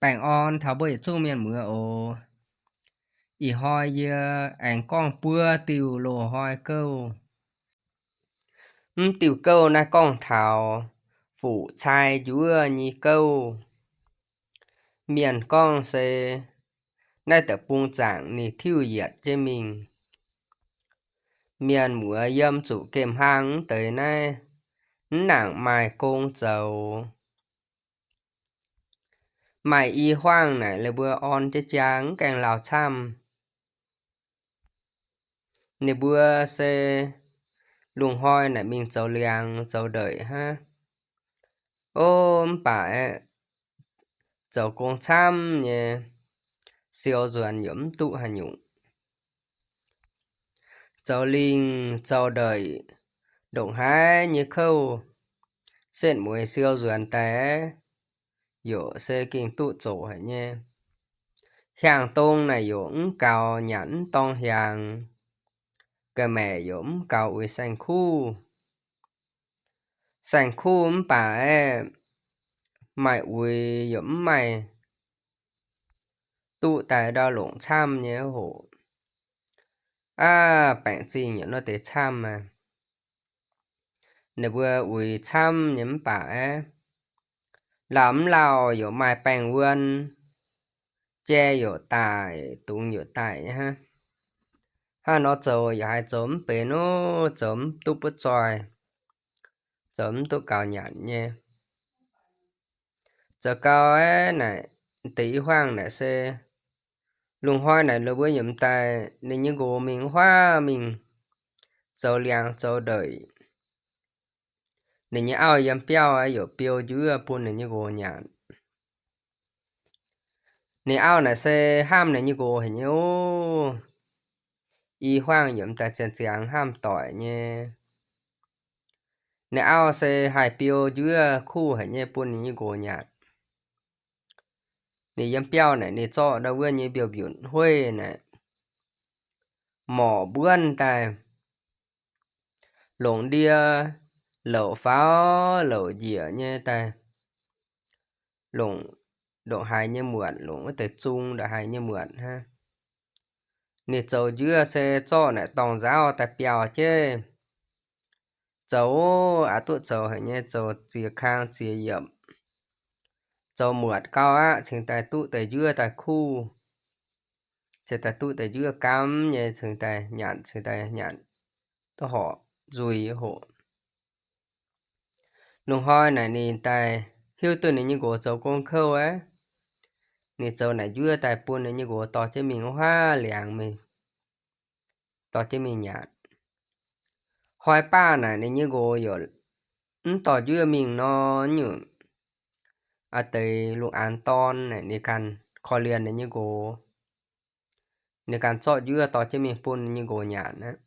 Baengh orn taux mbuo yietc zungv mienh muoz oc. Ih hnoi yie aengx gorngv buo diuh loz-hnoi gouv. Mv diuh gouv naaiv gorngv taux fuqv-cai njuov nyei gouv. Mienh gorngv se naaiv deic-bung zaangc ninh tiuv yietc jienv mingh. Mienh muoz yiem zuqc gemh hlang mv deix naaiv, mv nangc maaih gong zoux. Maaih i huaangv naaic ninh mbuo orn jaa-jaa mv gaengh lauh camv. Ninh mbuo se lungh hnoi naaic mingh zoux liangx zoux ndeic hnangv. O, mv baac aeqv, zoux gong camv nyei, siou nzuonx yaac mv duqv haaix nyungc. Zoux lingh zoux ndeic, ndongc haaix nyei kouv, setv mueiz siou nzuonx daaih, yaac se gengh duqv zoqc haic nyei. Hiaangx dong naaic yaac mv gaux nyanc mv dorng hiaangx, ga'maeqc yaac mv gaux uix saeng-kuv. Saeng-kuv mv baac aeqv, maaih uix yaac mv maaih, duqv daaih ndau longc camv nyei hoc. Aav, baengc zingh yaac nor deix camv aqv. Ninh mbuo uix camv nyei mv baac aeqv, lauh mv lauh yaac maaih baengh wuonh, jai yaac daic, dungz yaac daic hnangv. Hnangv nor zoux yaac haiz zoux mv benx ov, zoux mv duqv butv zoih, zoux mv duqv gaux nyanc nyei. Zoux gau aeqv naaic, deix i huaangv naaic se lungh hnoi naaic ninh mbuo yietc daaih ninh nyei nqox mingh huaav mingh zoux liangx zoux ndeic. Ninh nyei auv yiem biauv yaac biou njuov bun ninh nyei nqox nyanc. Ninh auv naaic se hnamv ninh nyei nqox haic nyei ov. I huaangv yiem daaih ziangx ziangx hnamv doic nyei. Ninh auv se haih biou njuov kuv haic nyei bun ninh nyei nqox nyanc. Ninh yiem biauv naaic ninh zorqv ndau wuov nyei mbiouh mbiutc hueiv naaic, morc mbuonv daaih, longc ndie louc faaux louc njiec nyei daaih, longc ndongc haaix nyei muotc, longc wuov deix zung ndongc haaix nyei muotc hnangv. Ninh zoux njuov se zorqv naaic dorngh nzaauv daaih biaux jienv. Zoux aqc duqv zoux haic nyei, zoux ziex kang ziex yiemc. Zoux muotc gau aqv cingx daaih duqv deix njuov daaih kuv, cingx daaih duqv deix njuov gaamv nyei cingx daaih nyanc, cingx daaih nyanc duqv horpc nzuih hoc. Lungh hnoi naaic ninh daaih hiuv duqv ninh nyei nqox zoux gong kouv aqv. Ninh zoux naaic njuov daaih bun ninh nyei nqox dorh jienv mingh huaav liangx mingh, dorh jienv mingh nyanc. Hnoi baav naaic ninh nyei nqox yaac mv dorh njuov mingh nor, nyungc a'deix lungh aanx dorn naaic ninh ganh korv-lienh ninh nyei nqox. Ninh ganh zorqv njuov dorh jienv mingh bun ninh nyei nqox nyanc aqv.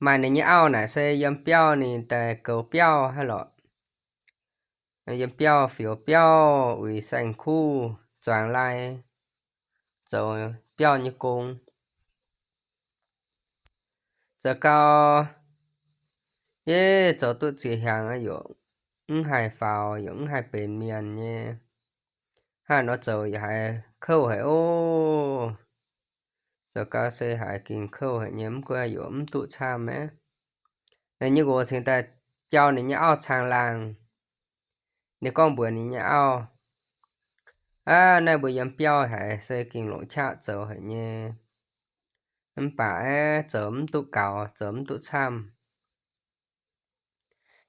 Maaih ninh nyei auv naaic se yiem biauv ninh daaih goux biauv hnangv lorqc. Yiem biauv fioux biauv, uix saeng-kuv, zuangx lai, zoux biauv nyei gong. Zoux gau, yie zoux duqv ziex hnyangx yaac mv haih faaux, yaac mv haih benx mienh nyei. Hnangv nor zoux yaac haiz kouv haic ov. Zoux gau se haiz gengh kouv haic nyei, mv gunv yaac mv duqv camv aqv. Ninh nyei nqox cingx daaih jauv ninh nyei auv caangh laangh. Ninh gorngv mbuox ninh nyei auv, Aav, naaiv mbuo yiem biauv haiz se gengh longc qaqv zoux haic nyei. Mv baac aeqv, zoux mv duqv gaux, zoux mv duqv camv.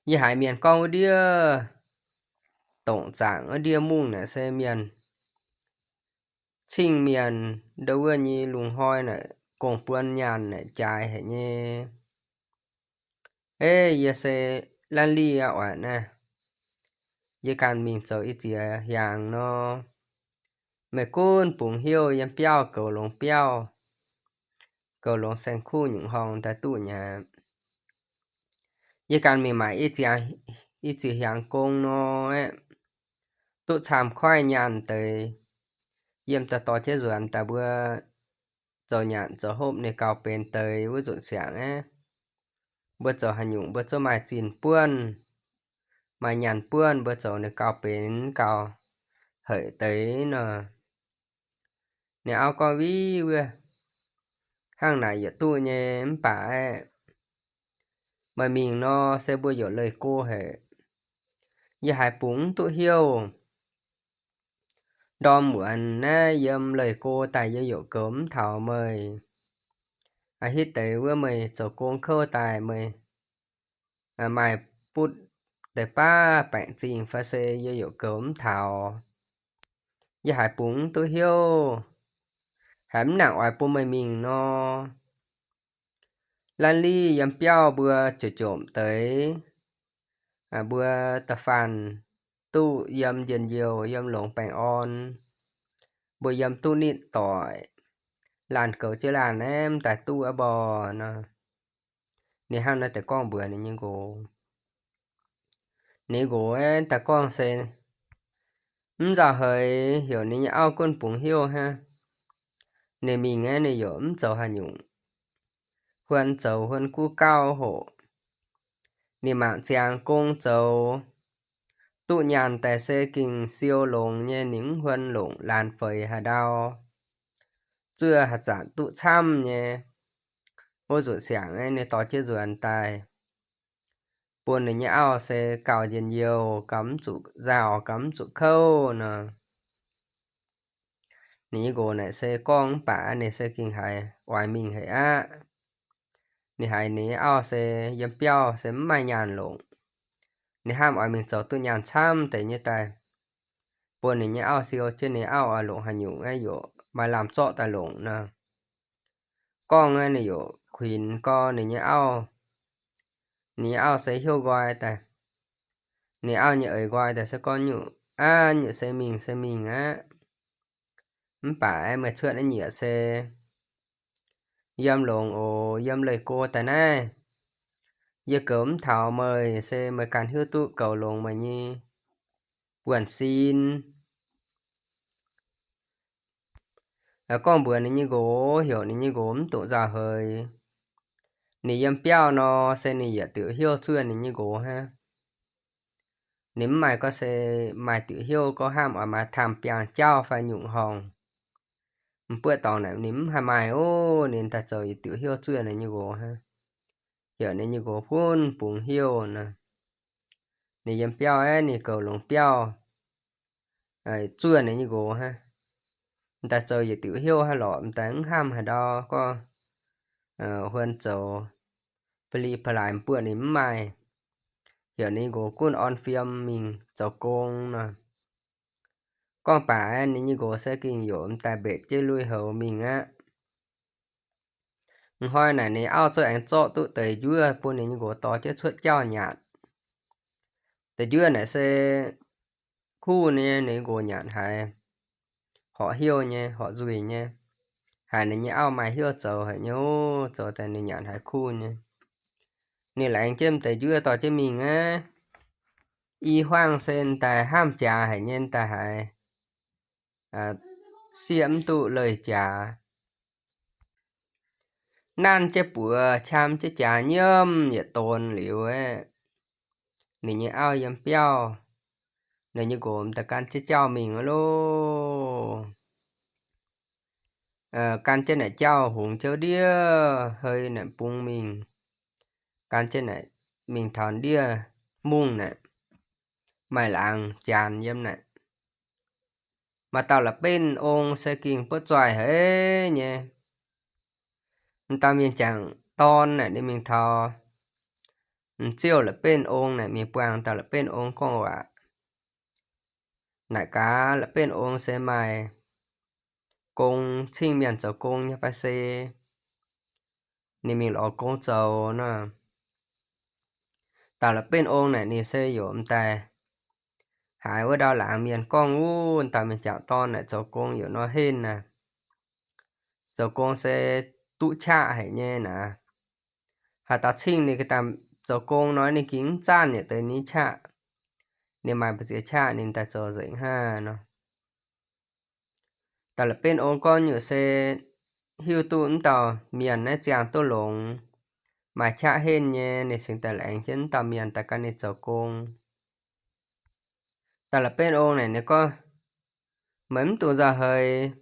Yie haiz mienh gorngv wuov ndiev dongc zaangc wuov ndiev mungv naaic se mienh cing mienh ndau wuov nyei lungh hnoi naaic gong-buon nyaanh naaic jaaix haic nyei. Ei, yie se laanh lieh aqv oc naaiv. Yie ganh mingh zoux ih ziex hnyangx nor, meih gunv bungx hnyouv yiem biauv goux longx biauv, goux longx saeng-kuv nyungc horngh daaih duqv nyei aqv. Yie ganh mingh maaic ih ziex hnyangx gong nor aeqv, duqv camv koiv nyaanh deix, yiem daaih dorh jienv nzuonx daaih mbuo zoux nyanc zoux hopv ninh gauh benx deix wuov nzunc siangx aeqv, mbuo zoux haaix nyungc mbuo zungv maaih zinh buonv. maaih nyaanh buonv, mbuo zoux ninh gauh benx gauh haic deix nor. Ninh auv gorngv, Win wuov, hnangv naaic yietc duqv nyei mv baac aeqv, meih mingh nor se mbuo yaac leih go haic. Yie haiz bungx mv duqv heuv. Ndorm muonz naaiv yiem leih go daaih yie yaac goux mv taux meih. Hitv deix wuov meih zoux gong kouv daaih meih maaih butv deix baav baengc zingh fai se yie yaac goux mv taux. Yie haiz bungx mv duqv heuv, haiz mv nangc oix bun meih mingh nor. Laanh liv yiem biauv mbuo jomc jomc deix, mbuo da'faanh duqv yiem njien-youh, yiem longx baengh orn, mbuo yiem duqv nitv doic, laanh goux jienv laanh aeqv, mv daaih duqv aqv mborqc nor. Ninh hnangv naaiv deix gorngv mbuox ninh nyei nqox. Ninh nqox aeqv, daaih gorngv se mv nzauh heix, heuc ninh nyei auv gunv bungx heuv hnangv. Ninh mingh aeqv, ninh yaac mv zoux haaix nyungc, huon zoux huon guv gauv hoc. Ninh mangc ziangx gong zoux, duqv nyaanh daaih se gengh siou longx nyei, ninh mv huon longc laanh feix haaix ndau, zuov haaix zanc duqv camv nyei. Wuov nzunc siangx aeqv, ninh dorh jienv nzuonx daaih bun ninh nyei auv se gauh njien-youh, gauh mv zuqc nzauh, gauh mv zuqc kouv nor. Ninh nyei nqox naaic se gorngv mv baac ninh se gengh haiz oix mingh haic aqv. Ninh haiz ninh nyei auv se yiem biauv se mv maaih nyaanh longc. Ninh hnamv oix mingh zoux duqv nyaanh camv deix nyei daaih, bun ninh nyei auv siou jienv ninh auv oix longc haaix nyungc aeqv, yaac maaih lamh zorqv daaih longc nor. Gorngv aeqv, ninh yaac kuinx gorx ninh nyei auv. Ninh nyei auv se heuv nqoi daaih. Ninh auv nyei eix nqoi daaih se gorngv nyungc aqv, nyungc se mingh se mingh aqv. Mv baac aeqv, meih cuotv naaiv nyiec se yiem longx oc, yiem leih go daaih naaiv. Yie goux mv taux meih se meih ganh hiuv duqv goux longx meih nyei buonv-sin. Gorngv mbuox ninh nyei nqox, heuc ninh nyei nqox mv duqv nzauh heix. Ninh yiem biauv nor se ninh yietc diuc heuv zuov ninh nyei nqox hnangv. Ninh mv maaih gorngv se maaih diuc heuv gorngv hnamv oix maaih taamh biangh jauv fai nyungc horngh. M'buoqv dorngx naaic ninh mv haih maaih ov, ninh daaih zoux yietc diuc heuv zuov ninh nyei nqox hnangv. Heuc ninh nyei nqox gunv bungx heuv nor. Ninh yiem biauv aeqv, ninh goux longx biauv zuov ninh nyei nqox hnangv. M'daaih zoux yietc diuc heuv hnangv lorqc, m'daaih mv hnamv haaix ndau gorngv huon zoux ba'li ba'laaix m'buoqv ninh mv maaih. Heuc ninh nyei nqox gunv orn fiem mingh zoux gong nor. Gorngv baac ninh nyei nqox se gengh yaac m'daaih mbetc jienv lui-houx mingh aqv. M'hnoi naaic ninh auv zungv aengx zorqv duqv deix njuov bun ninh nyei nqox dorh jienv cuotv jauv nyanc. Deix njuov naaic se kuv nyei, ninh nyei nqox nyanc haiz horpc heuv nyei, horpc nzuih nyei. Haiz ninh nyei auv maaih heuv zoux haic nyei, zoux daaih ninh nyanc haiz kuv nyei. Ninh laengz jienv m'deix njuov dorh jienv mingh aqv. I huaang se m'daaih hnamv jaax haic nyei, m'daaih haiz sieqv mv duqv leih jaax. Nanv jienv buoz qam jienv jaax nyiemv yietc donx liuz aeqv, ninh nyei auv yiem biauv, ninh nyei nqox m'daaih gan jienv jauv mingh aqv loh. Gan jienv naaic jauv hungx jouv ndiev hei naaic bungx mingh. Gan jienv naaic mingh taux ndiev mungh naaic, maaih laangz janx yiem naaic. Maaih dauh la'benv ong se gengh buov zoih haic nyei. M'dauh mienh jangc dorn naaic ninh mingh taux m'ziouv la'benv ong naaic mingh buangh dauh la'benv ong gorngv waac. Naaic gaax la'benv ong se maaih gong cingv mienh zoux gong nyei fai se ninh mingh lorz gong zoux nor. Dauh la'benv ong naaic ninh se yaac m'daaih haiz wuov ndau laangz mienh gorngv wuov dauh mienh jangc dorn naaic zoux gong yaac nor henv naaic. Zoux gong se duqv qaqv haic nyei naaic. Haaix dauh cingv ninh ga'dangh zoux gong nor ninh gengh mv zanc yietc deix ninh qaqv. Ninh maaih mbu'ziex qaqv ninh daaih zoux nzengc hnangv nor. Dauh la'benv ong gorngv nyungc se hiuv duqv wuov dauh mienh naaiv ziangh duqv longx, maaih qaqv henv nyei, ninh cingx daaih laengz jienv wuov dauh mienh daaih gan ninh zoux gong. Daaih la'benv ong naaic ninh gorngv, meih mv dungx nzauh heix.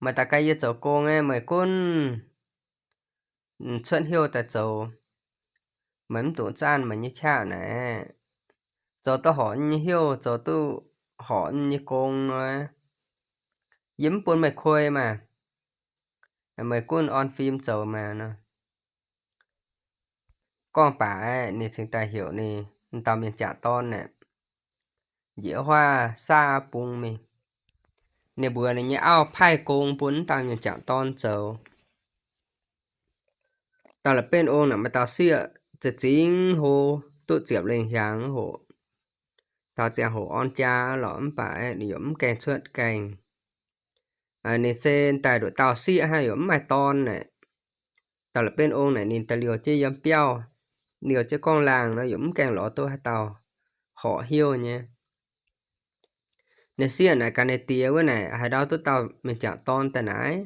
Meih daaih gan yie zoux gong aeqv, meih gunv cuotv hnyouv daaih zoux. Meih mv dungx zaanv meih nyei qaqv naaic. Zoux duqv horpc nyei hnyouv, zoux duqv horpc nyei gong nor, yie mv bun meih kuei maah. Meih gunv orn fim zoux maah nor. Gorngv baac aeqv, ninh cingx daaih heuc ninh dauh mienh jangc dorn naaic, njiec huaav saa bung mingh. Ninh mbuox ninh nyei auv paaiv gong bun wuov dauh mienh jangc dorn zoux. Dauh la'benv ong naaic maaih dauh sieqv za'zingx hlo, duqv ziepc lengh hnyangx hoc, taux ziangh hoc orn jaa lorqc, mv baac aeqv, ninh yaac mv gaengh cuotv gaengh. Ninh se daaih nduqc dauh sieqv hnangv, yaac mv maaih dorn naaic. Dauh la'benv ong naaic ninh daaih liouh jienv yiem biauv, liouh jienv gorngv laangh nor, yaac mv gaengh lorz duqv haaix dauh horpc hnyouv nyei. Ninh sieqv naaic gaax ninh diex wuov naaic, haaix ndau duqv dauh mienh jangc dorn daaih naaic,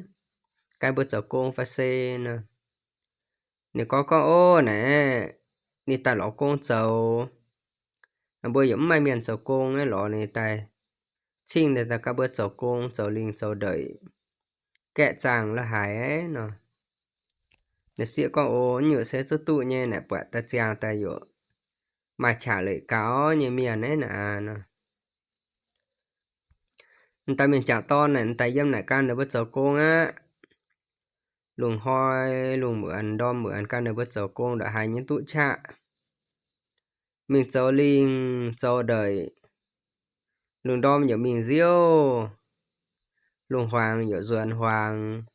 gan mbuo zoux gong fai se nor. Ninh gorngv gorngv, ov, naaic ninh daaih lorz gong zoux. Mbuo yaac mv maaih mienh zoux gong, lorz ninh daaih cingv ninh daaih gan mbuo zoux gong, zoux lingh zoux ndeic, gaeqv zaangc la'haic nor. Ninh sieqv gorngv, o, nyungc se zuqc duqv nyei naaic, buatc daaih ziangh daaih yaac maaih qaqv leiz gaux nyei mienh naaiv naaic nor. M'daaih mienh jangc dorn naaic, m'daaih yiem naaic gan ninh mbuo zoux gong aqv. Lungh hnoi lungh muonz ndorm muonz gan ninh mbuo zoux gong ndongc haaix nyungc duqv qaqv. Mingh zoux lingh zoux ndeic, lungh ndorm yaac mingh nziouv, lungh hmuangx yaac nzuonx hmuangx.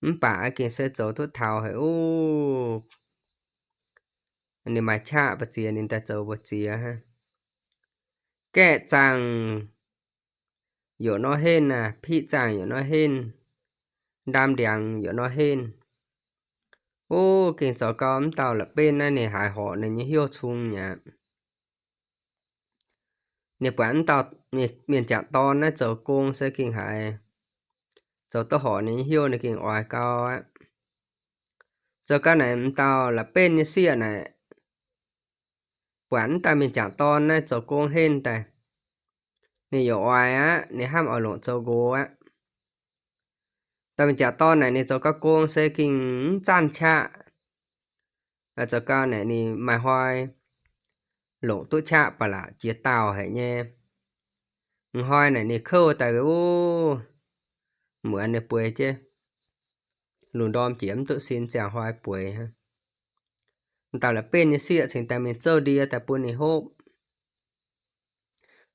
Mv baac gengh se zoux duqv taux haic uv. Ninh maaih qaqv mbu'ziex ninh daaih zoux mbu'ziex hnangv. Gaeqv zaangc yaac nor henv naaic, piqv zaangc yaac nor henv, ndaam ndiangx yaac nor henv. Uv, gengh zoux gau mv dauh la'benv naaiv ninh haiz horpc ninh nyei hnyouv cung mi'aqv. Ninh buatc mv dauh mienh jangc dorn naaiv zoux gong se gengh haiz zoux duqv horpc ninh nyei hnyouv, ninh gengh oix gau aqv. Zoux gau naaic m'dauh la'benv nyei sieqv naaic, buatc mv dauh mienh jangc dorn naaiv zoux gong henv daaih, ninh yaac oix aqv, ninh hnamv oix longc zoux nqox aqv. Dauh mienh jangc dorn naaic ninh zoux gau gong se gengh mv zanc qaqv. Zoux gau naaic ninh maaih hnoi longc duqv qaqv ba'laqc jiex daauh haic nyei. M'hnoi naaic ninh kouv daaih uv, muonz ninh bueix jienv, lungh ndorm jiex mv duqv sin ziangh hnoi bueix hnangv. M'dauh la'benv nyei sieqv cingx daaih mingh zouv ndie daaih bun ninh hopv.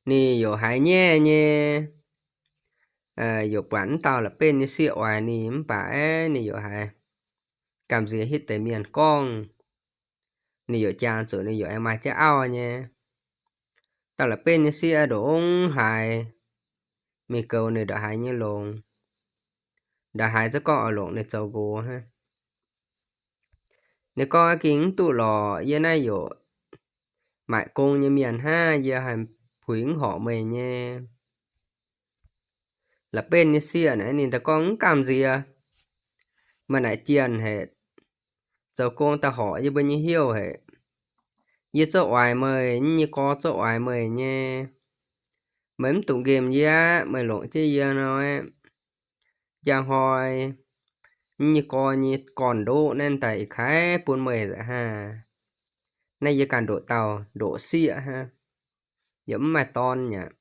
Ninh yaac haiz nyaiv nyei, yaac buatc mv dauh la'benv nyei sieqv oix ninh mv baac aeqv, ninh yaac haiz gamh nziex hitv deix mienh gorngv. Ninh yaac jangx zuqc ninh yaac aengx maaih jienv auv nyei. Dauh la'benv nyei sieqv ndongc haaix mingh goux ninh ndongc haaix nyei longx, ndongc haaix zungv gorngv oix longc ninh zoux nqox hnangv. Ninh gorngv, aqv, gengh mv duqv lorqc, yie naaiv yaac maaic gong nyei mienh hnangv, yie haih puix mv horpc meih nyei. La'benv nyei sieqv naaic ninh daaih gorngv, mv gamh nziex, meih naaic jienh haic, zoux gong daaih horpc yie mbuo nyei hnyouv haic. Yie zouv oix meih, yie nyei gorx zouv oix meih nyei. Meih mv dungx nqemh yie aqv, meih longc jienv yie nor, njang hnoi yie nyei gorx nyei gorn-ndoqv naaiv daaih ih kaaix bun meih nzengc hnangv. Naaiv yie ganh ndoqc dauh ndoqc sieqv hnangv, yaac mv maaih dorn aqv.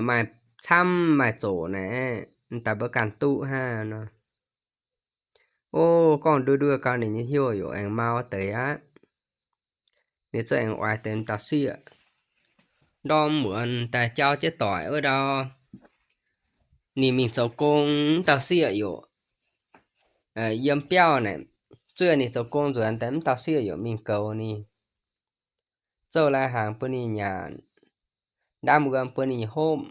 Maaih camv maaih zoqc naaic, daaih mbuo ganh duqv hnangv nor. O, gorngv nduov nduov gau ninh nyei hnyouv yaac aengx mau deix aqv. Ninh zungv aengx oix deix dauh sieqv. Ndorm muonz daaih jauv jienv doic wuov ndau, ninh mingh zoux gong, mv dauh sieqv yaac yiem biauv naaic, zuov ninh zoux gong nzuonx daaih, mv dauh sieqv yaac mingh goux ninh, zouv lai-hnaangx bun ninh nyanc, ndaamv wuom bun ninh hopv.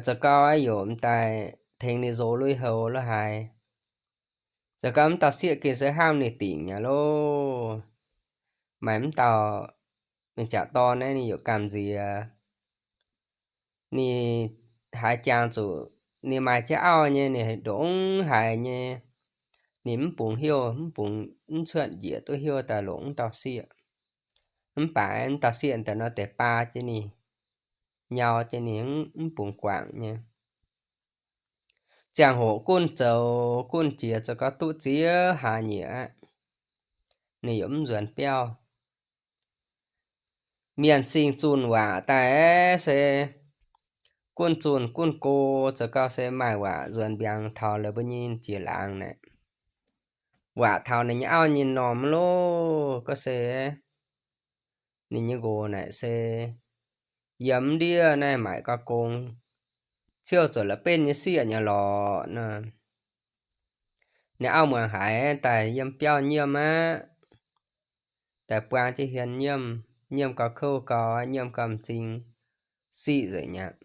Zoux gau yaac m'daaih tengx ninh nzox lui-houx la'haaix. Zoux gau mv dauh sieqv gengh se hnamv ninh dingc aqv loh. Maaih mv dauh mienh jaax dorn naaiv ninh yaac gamh nziex. Ninh haiz jangx zuqc ninh maaih jienv auv nyei, ninh ndongc haaix nyei, ninh mv bungx hnyouv, mv bungx, mv cuotv njiec duqv hnyouv daaih longc mv dauh sieqv. Mv baac wuov dauh sieqv daaih nor deix baa jienv ninh, nyau jienv ninh, mv bungx guangc nyei. Ziangh hoc gunv zoux gunv jiex zoux gau duqv ziex hlaax nyieqc aqv, ninh yaac mv nzuonx biauv. Mienh sing zunh waac daaih se gunv zunh gunv go, zoux gau se maaih waac nzuonx mbiaangx taux la'buo nyei jiex laangz naaic. Waac taux ninh nyei auv nyei m'normh loh, gorngv se ninh nyei nqox naaic se yiem ndiev naaiv maaic gauh gong, ciouv zuqc la'benv nyei sieqv nyei lorqc nor. Ninh auv muangx haiz daaih yiem biauv nyiemv aqv, daaih buang jienv hmien nyiemv, nyiemv gauh kouv gau, nyiemv gauh m'zing siqv nzengc aqv.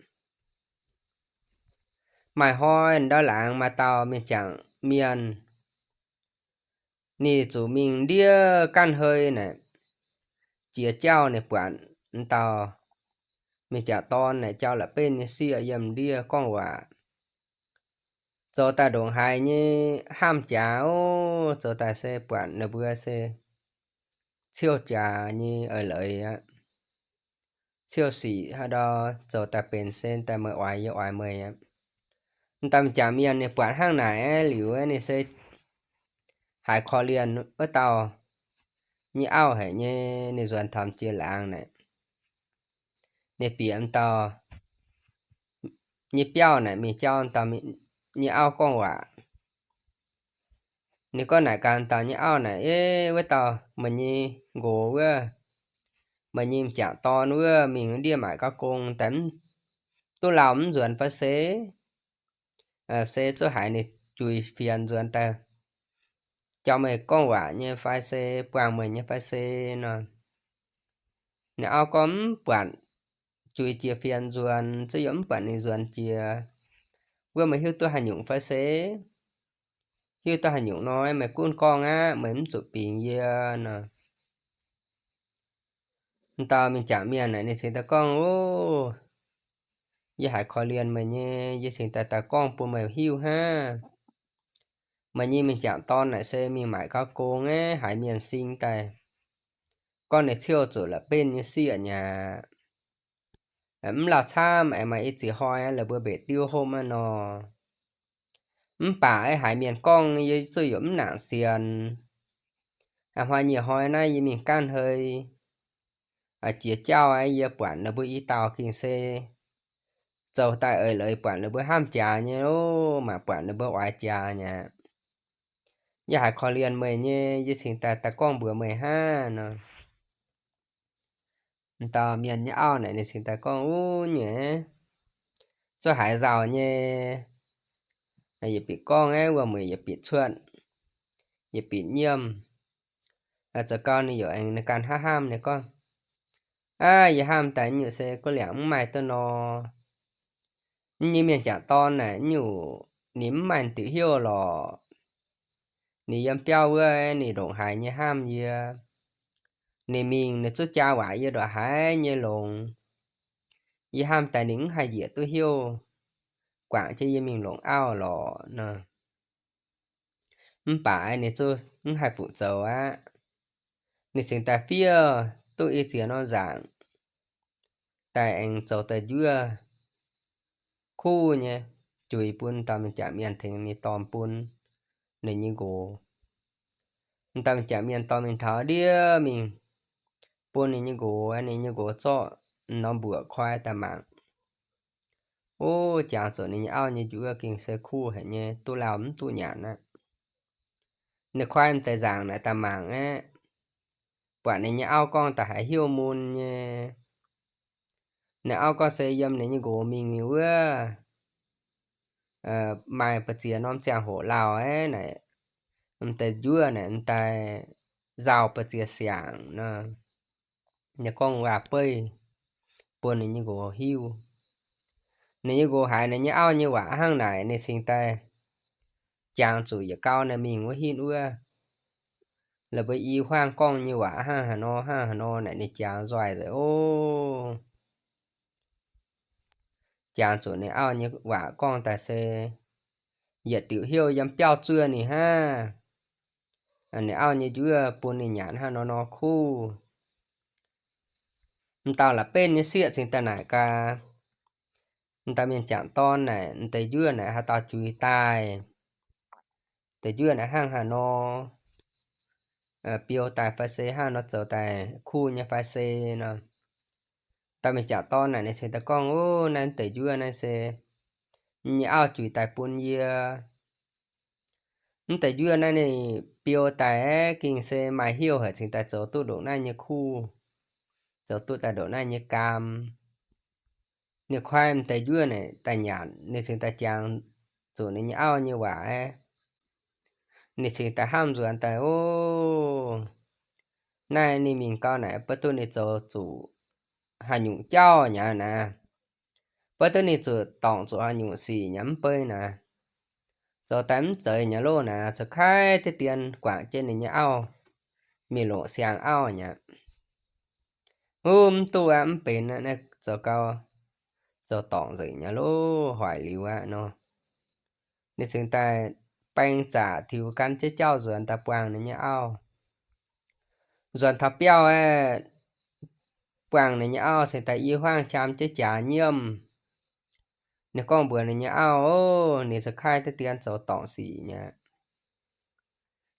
Maaih hnoi ndau laangz maaih dauh mienh jangc mienh, ninh zuqc mingh ndiev ganh hei naaic, jiex jauv ninh buatc m'dauh mienh jangc dorn naaic jauv la'benv nyei sieqv yiem ndiev gorngv waac, zoux daaih ndongc haaix nyei hnamv jaax ov, zoux daaih se buatc ninh mbuo se ciouv jaax nyei eix leiz aqv. Ciouv sic haaix ndau zoux daaih benx se daaih meih oix yie oix meih aqv. M'dauh mienh jangc mienh ninh buatc hnangv naaic liuz ninh se haiz korv-lienh wuov dauh nyei auv haic nyei, ninh nzuonx taux jiex laangz naaic, ninh bieqc m'dauh nyei biauv naaic mingh jauv m'dauh nyei auv gorngv waac. Ninh gorngv naaic gaax m'dauh nyei auv naaic, Eix, wuov dauh meih nyei nqox wuov, meih nyei m'jangc dorn wuov mingh ndiev maaic gauh gong daaih, duqv lauh mv nzuonx fai se? Se zuqc haiz ninh juix fienx nzuonx daaih jauv meih gorngv waac nyei fai se, buangh meih nyei fai se nor. Ninh auv gorngv, Mv buatc juix jiex fienx nzuonx, zuqc yaac mv buatc ninh nzuonx jiex. Wuov meih hiuv duqv haaix nyungc fai se? Hiuv duqv haaix nyungc nor, meih gunv gorngv aqv, meih mv zuqc bingx yie nor. M'dauh mienh jangc mienh naaic ninh cingx daaih gorngv, Ov, yie haiz korv-lienh meih nyei, yie cingx daaih daaih gorngv bun meih hiuv hnangv. Meih nyei mienh jangc dorn naaic se mingh maaic gauh gong aqv, haiz mienh sing daaih gorngv ninh ciouv zuqc la'benv nyei sieqv nyei aqv. Mv lauh camv, aengx maaih i ziex hnoi la'buo mbeix diuv hopv aqv nor. Mv baac haiz mienh gorngv yie zuqc yaac mv nangc sienx. Hnoi-nyieqc hnoi naaiv yie mingh ganh hei jiex jauv, yie buatc ninh mbuo i dauh gengh se zoux daaih eix leiz buatc ninh mbuo hnamv jaax nyei ov, mangc buatc ninh mbuo oix jaax nyei aqv. Yie haiz korv-lienh meih nyei, yie cingx daaih daaih gorngv mbuox meih hnangv nor. M'dauh mienh nyei auv naaic ninh cingx daaih gorngv, Uv, nyei, zuqc haiz nzauh nyei, yietc bieqc gorngv aeqv, wuom-mueic yietc bieqc cuotv, yietc bieqc nyiemv. Zoux gau ninh yaac aengx ninh ganh hnamv hnamv, ninh gorngv, Aav, yie hnamv daaih nyungc se guv liangc mv maaih duqv nor. Nyei mienh jangc dorn naaic nyungc ninh mv maaih diuc heuv lorqc. Ninh yiem biauv wuov ninh ndongc haaix nyei hnamv yie. Ninh mingh ninh zuqc jaa waac yie ndongc haaix nyei longx. Yie hnamv daaih ninh mv haih njiec duqv heuv, guangc jienv yie mingh longc auv lorqc nor. Mv baac ninh zuqc mv haih fuqv zoux aqv. Ninh cingx daaih fiev duqv i ziex norm nzaangc, daaih aengx zoux daaih njuov kuv nyei, juix bun dauh mienh jangc mienh tengx ninh dorh bun ninh nyei nqox. Dauh mienh jangc mienh dorh mingh taux ndiev mingh bun ninh nyei nqox, ninh nyei nqox zorqv norm mbuoqc koi daaih mangc. Ov, jangx zuqc ninh nyei auv nyei njuov gengh se kuv haic nyei, duqv lauh mv duqv nyanc aqv. Ninh koi m'deix nzaangc naaic daaih mangc aeqv, buatc ninh nyei auv gorngv daaih haiz heuv mun nyei. Ninh auv gorngv se yiem ninh nyei nqox mingh mingh wuov, maaih ba'ziex norm ziangh hoc lauh aeqv naaic, m'deix njuov naaic m'daaih nzauh ba'ziex siangc nor. Ninh gorngv waac-beiv bun ninh nyei nqox hiuv. Ninh nyei nqox haiz ninh nyei auv nyei waac hnangv naaic, ninh cingx daaih jangx zuqc yietc gau naaic mingh wuov hinv wuov, la'buo i huaang gorngv nyei waac hnangv haaix nor hnangv haaix nor naaic ninh jangx nzoih nzengc ov. Jangx zuqc ninh auv nyei waac gorngv daaih se yietc diuc heuv yiem biauv zuov ninh hnangv. Ninh auv nyei njuov bun ninh nyanc hnangv nor nor kuv. M'dauh la'benv nyei sieqv cingx daaih naaic gaax, m'dauh mienh jangc dorn naaic, m'deix njuov naaic haaix dauh juix daaih? Deix njuov naaic hnangv haaix nor, biou daaih fai se hnangv nor zoux daaih kuv nyei fai se nor. Dauh mienh jangc dorn naaic ninh cingx daaih gorngv, Ov, naaiv m'deix njuov naaiv se yie nyei auv juix daaih bun yie. M'deix njuov naaiv ninh biou daaih aeqv, gengh se maaih heuc haic cingx daaih zoux duqv ndongc naaiv nyei kuv, zoux duqv daaih ndongc naaiv nyei gaam. Ninh koi m'deix njuov naaic daaih nyanc, ninh cingx daaih jangx zuqc ninh nyei auv nyei waac aeqv, ninh cingx daaih hnamv nzuonx daaih, Ov, naaiv ninh mingh gau naaic, beiv duqv ninh zoux zuqc haaix nyungc jauv nyei naaic, beiv duqv ninh zuqc dorngc zuqc haaix nyungc sic nyei mv bei naaic, zoux daaih mv zeiz nyei loh naaic, zoux kaiv deix dien guangc jienv ninh nyei auv mingh longc siang-auv nyei. Ov, mv duqv aqv, mv benx aqv, naaiv zoux gau, zoux dorngc nzengc nyei loh, hoic liuz aqv nor. Ninh cingx daaih baeng zaqc tiux gan jienv jauv nzuonx daaih buangh ninh nyei auv. Nzuonx taux biauv aeqv, buangh ninh nyei auv cingx daaih i hmuangv qam jienv jaax nyiemv. Ninh gorngv mbuox ninh nyei auv, Ov, ninh zoux kaiv deix dien zoux dorngc sic nyei.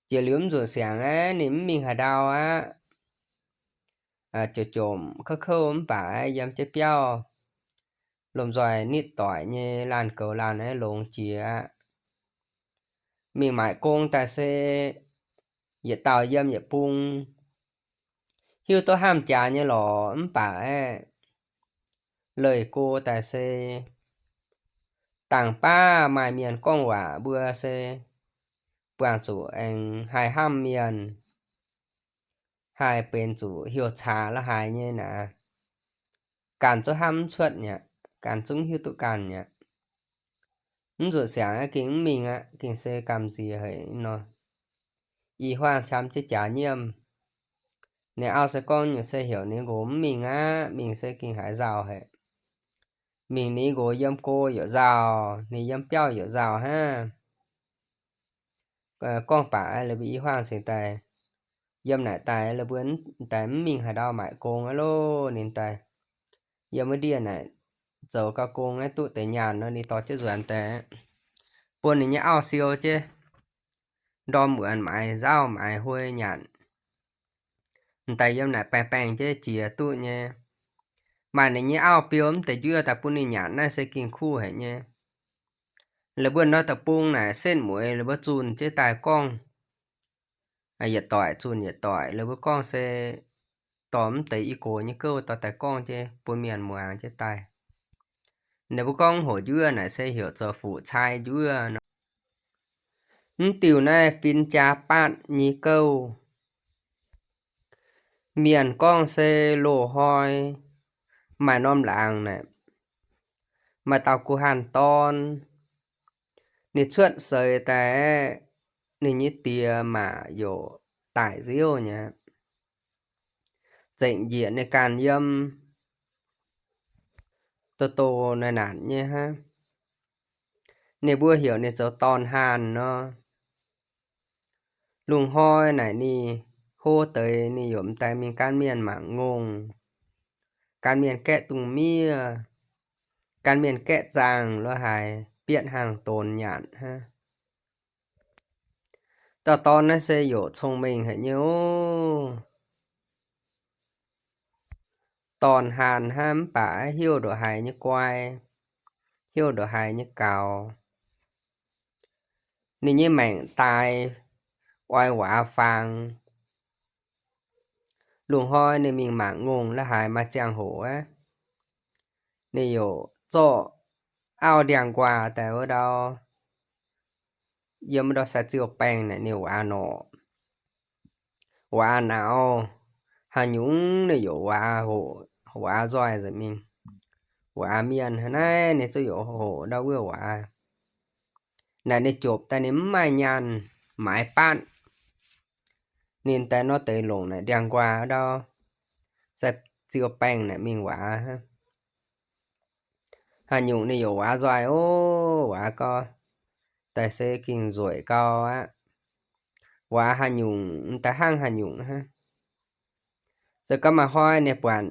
Jiex liuz mv nzunc siangx aeqv, ninh mv mingh haaix ndau aqv. Jomc-jomc kouv-kouv mv baac aeqv, yiem jienv biauv lomh nzoih nitv doic nyei laanh goux laanh aeqv, longx jiex aqv. Mingh maaic gong daaih se yietc dauh yiem yietc bung, hiuv duqv hnamv jaax nyei lorqc mv baac aeqv, leih go daaih se dangh baav maaih mienh gorngv waac mbuo se buangh zuqc aengx haih hnamv mienh, haih benx zuqc heuc caax la'haaix nyei naaic, ganh zungv hnamv mv cuotv mi'aqv, ganh zungv hiuv duqv ganh mi'aqv. Mv nzunc siangx aeqv, gengh mv mingh aqv, gengh se gamh nziex haic nor. I hmuangv qam jienv jaax nyiemv. Ninh auv se gorngv nyungc se heuc ninh nqox mv mingh aqv, mingh se gengh haiz nzauh haic. Mingh ninh nqox yiem go yaac nzauh, ninh yiem biauv yaac nzauh hnangv. Gorngv baac aeqv, laaix mbuo i hmuangv cingx daaih yiem naaic daaih, laaix mbuo daaih mv mingh haaix ndau maaic gong aqv loh. Ninh daaih yiem wuov ndiev naaic zoux gau gong aeqv, duqv deix nyaanh nor, ninh dorh jienv nzuonx daaih bun ninh nyei auv siou jienv, ndorm muonz maaiz nzauv maaiz huei nyanc. M'daaih yiem naaic baengh baengh jienv jiex duqv nyei. Maaih ninh nyei auv biou mv deix njuov daaih bun ninh nyanc naaiv se gengh kuv haic nyei. Laaix mbuo nor deic-bung naaic setv mueiz laaix mbuo zunh jienv daaih gorngv, yietc doic zunh yietc doic, laaix mbuo gorngv se dorh mv deix i gox nyei gouv dorh daaih gorngv jienv bun mienh muangx jienv daaih. Ninh mbuo gorngv hoc njuov naaic se heuc zoux fuqv-cai njuov nor. Mv diuh naaiv fin-jaa baatv nyei gouv, mienh gorngv se loz-hnoi maaih norm laangz naaic, maaih dauh guh hanh dorn, ninh cuotv seix daaih aeqv, ninh nyei die maac youc daic nziouv nyei, zengc njiec ninh ganh yiem, doz-doz naaic naanc nyei hnangv. Ninh mbuo heuc ninh zoux dorn-haanh nor. Lungh hnoi naaic ninh hlo deix ninh youc m'daaih mingh gan mienh mangc ngongh, gan mienh gaeqv dungz miev, gan mienh gaeqv zaangh lo haaix, bietv hnaangx-donx nyanc hnangv. Dauh dorn naaiv se youc cong-mengh haic nyei ov. Dorn-haanh hnangv mv baac hiuv ndongc haaix nyei guai, hiuv ndongc haaix nyei gaux. Ninh nyei maengc daaix oix waac faang. Lungh hnoi ninh mingh mangc ngongh lo haaix maaih ziangh hoc aqv, ninh youc zorqv auv ndiangx-nquaah daaih wuov ndau, yiem wuov ndau sai-ziuh baengh naaic ninh waac norqc, waac nauz, haaix nyungc ninh youc waac hoqc, waac nzoih nzengc mingh. Waac mienh hnangv naaiv ninh zungv youc hoqc ndau wuov waac. Naaic ninh jopc daaih ninh mv maaih nyaanh maaiz baatv. Ninh daaih nor deix longc naaic ndiangx-nquaah ndau sai-ziuh baengh naaic mingh waac hnangv. Haaix nyungc ninh youc waac nzoih ov, waac gau, daaih se gengh nzueic gau aqv. Waac haaix nyungc m'daaih hnangv haaix nyungc hnangv. Se gorngv maaih hnoi ninh buatc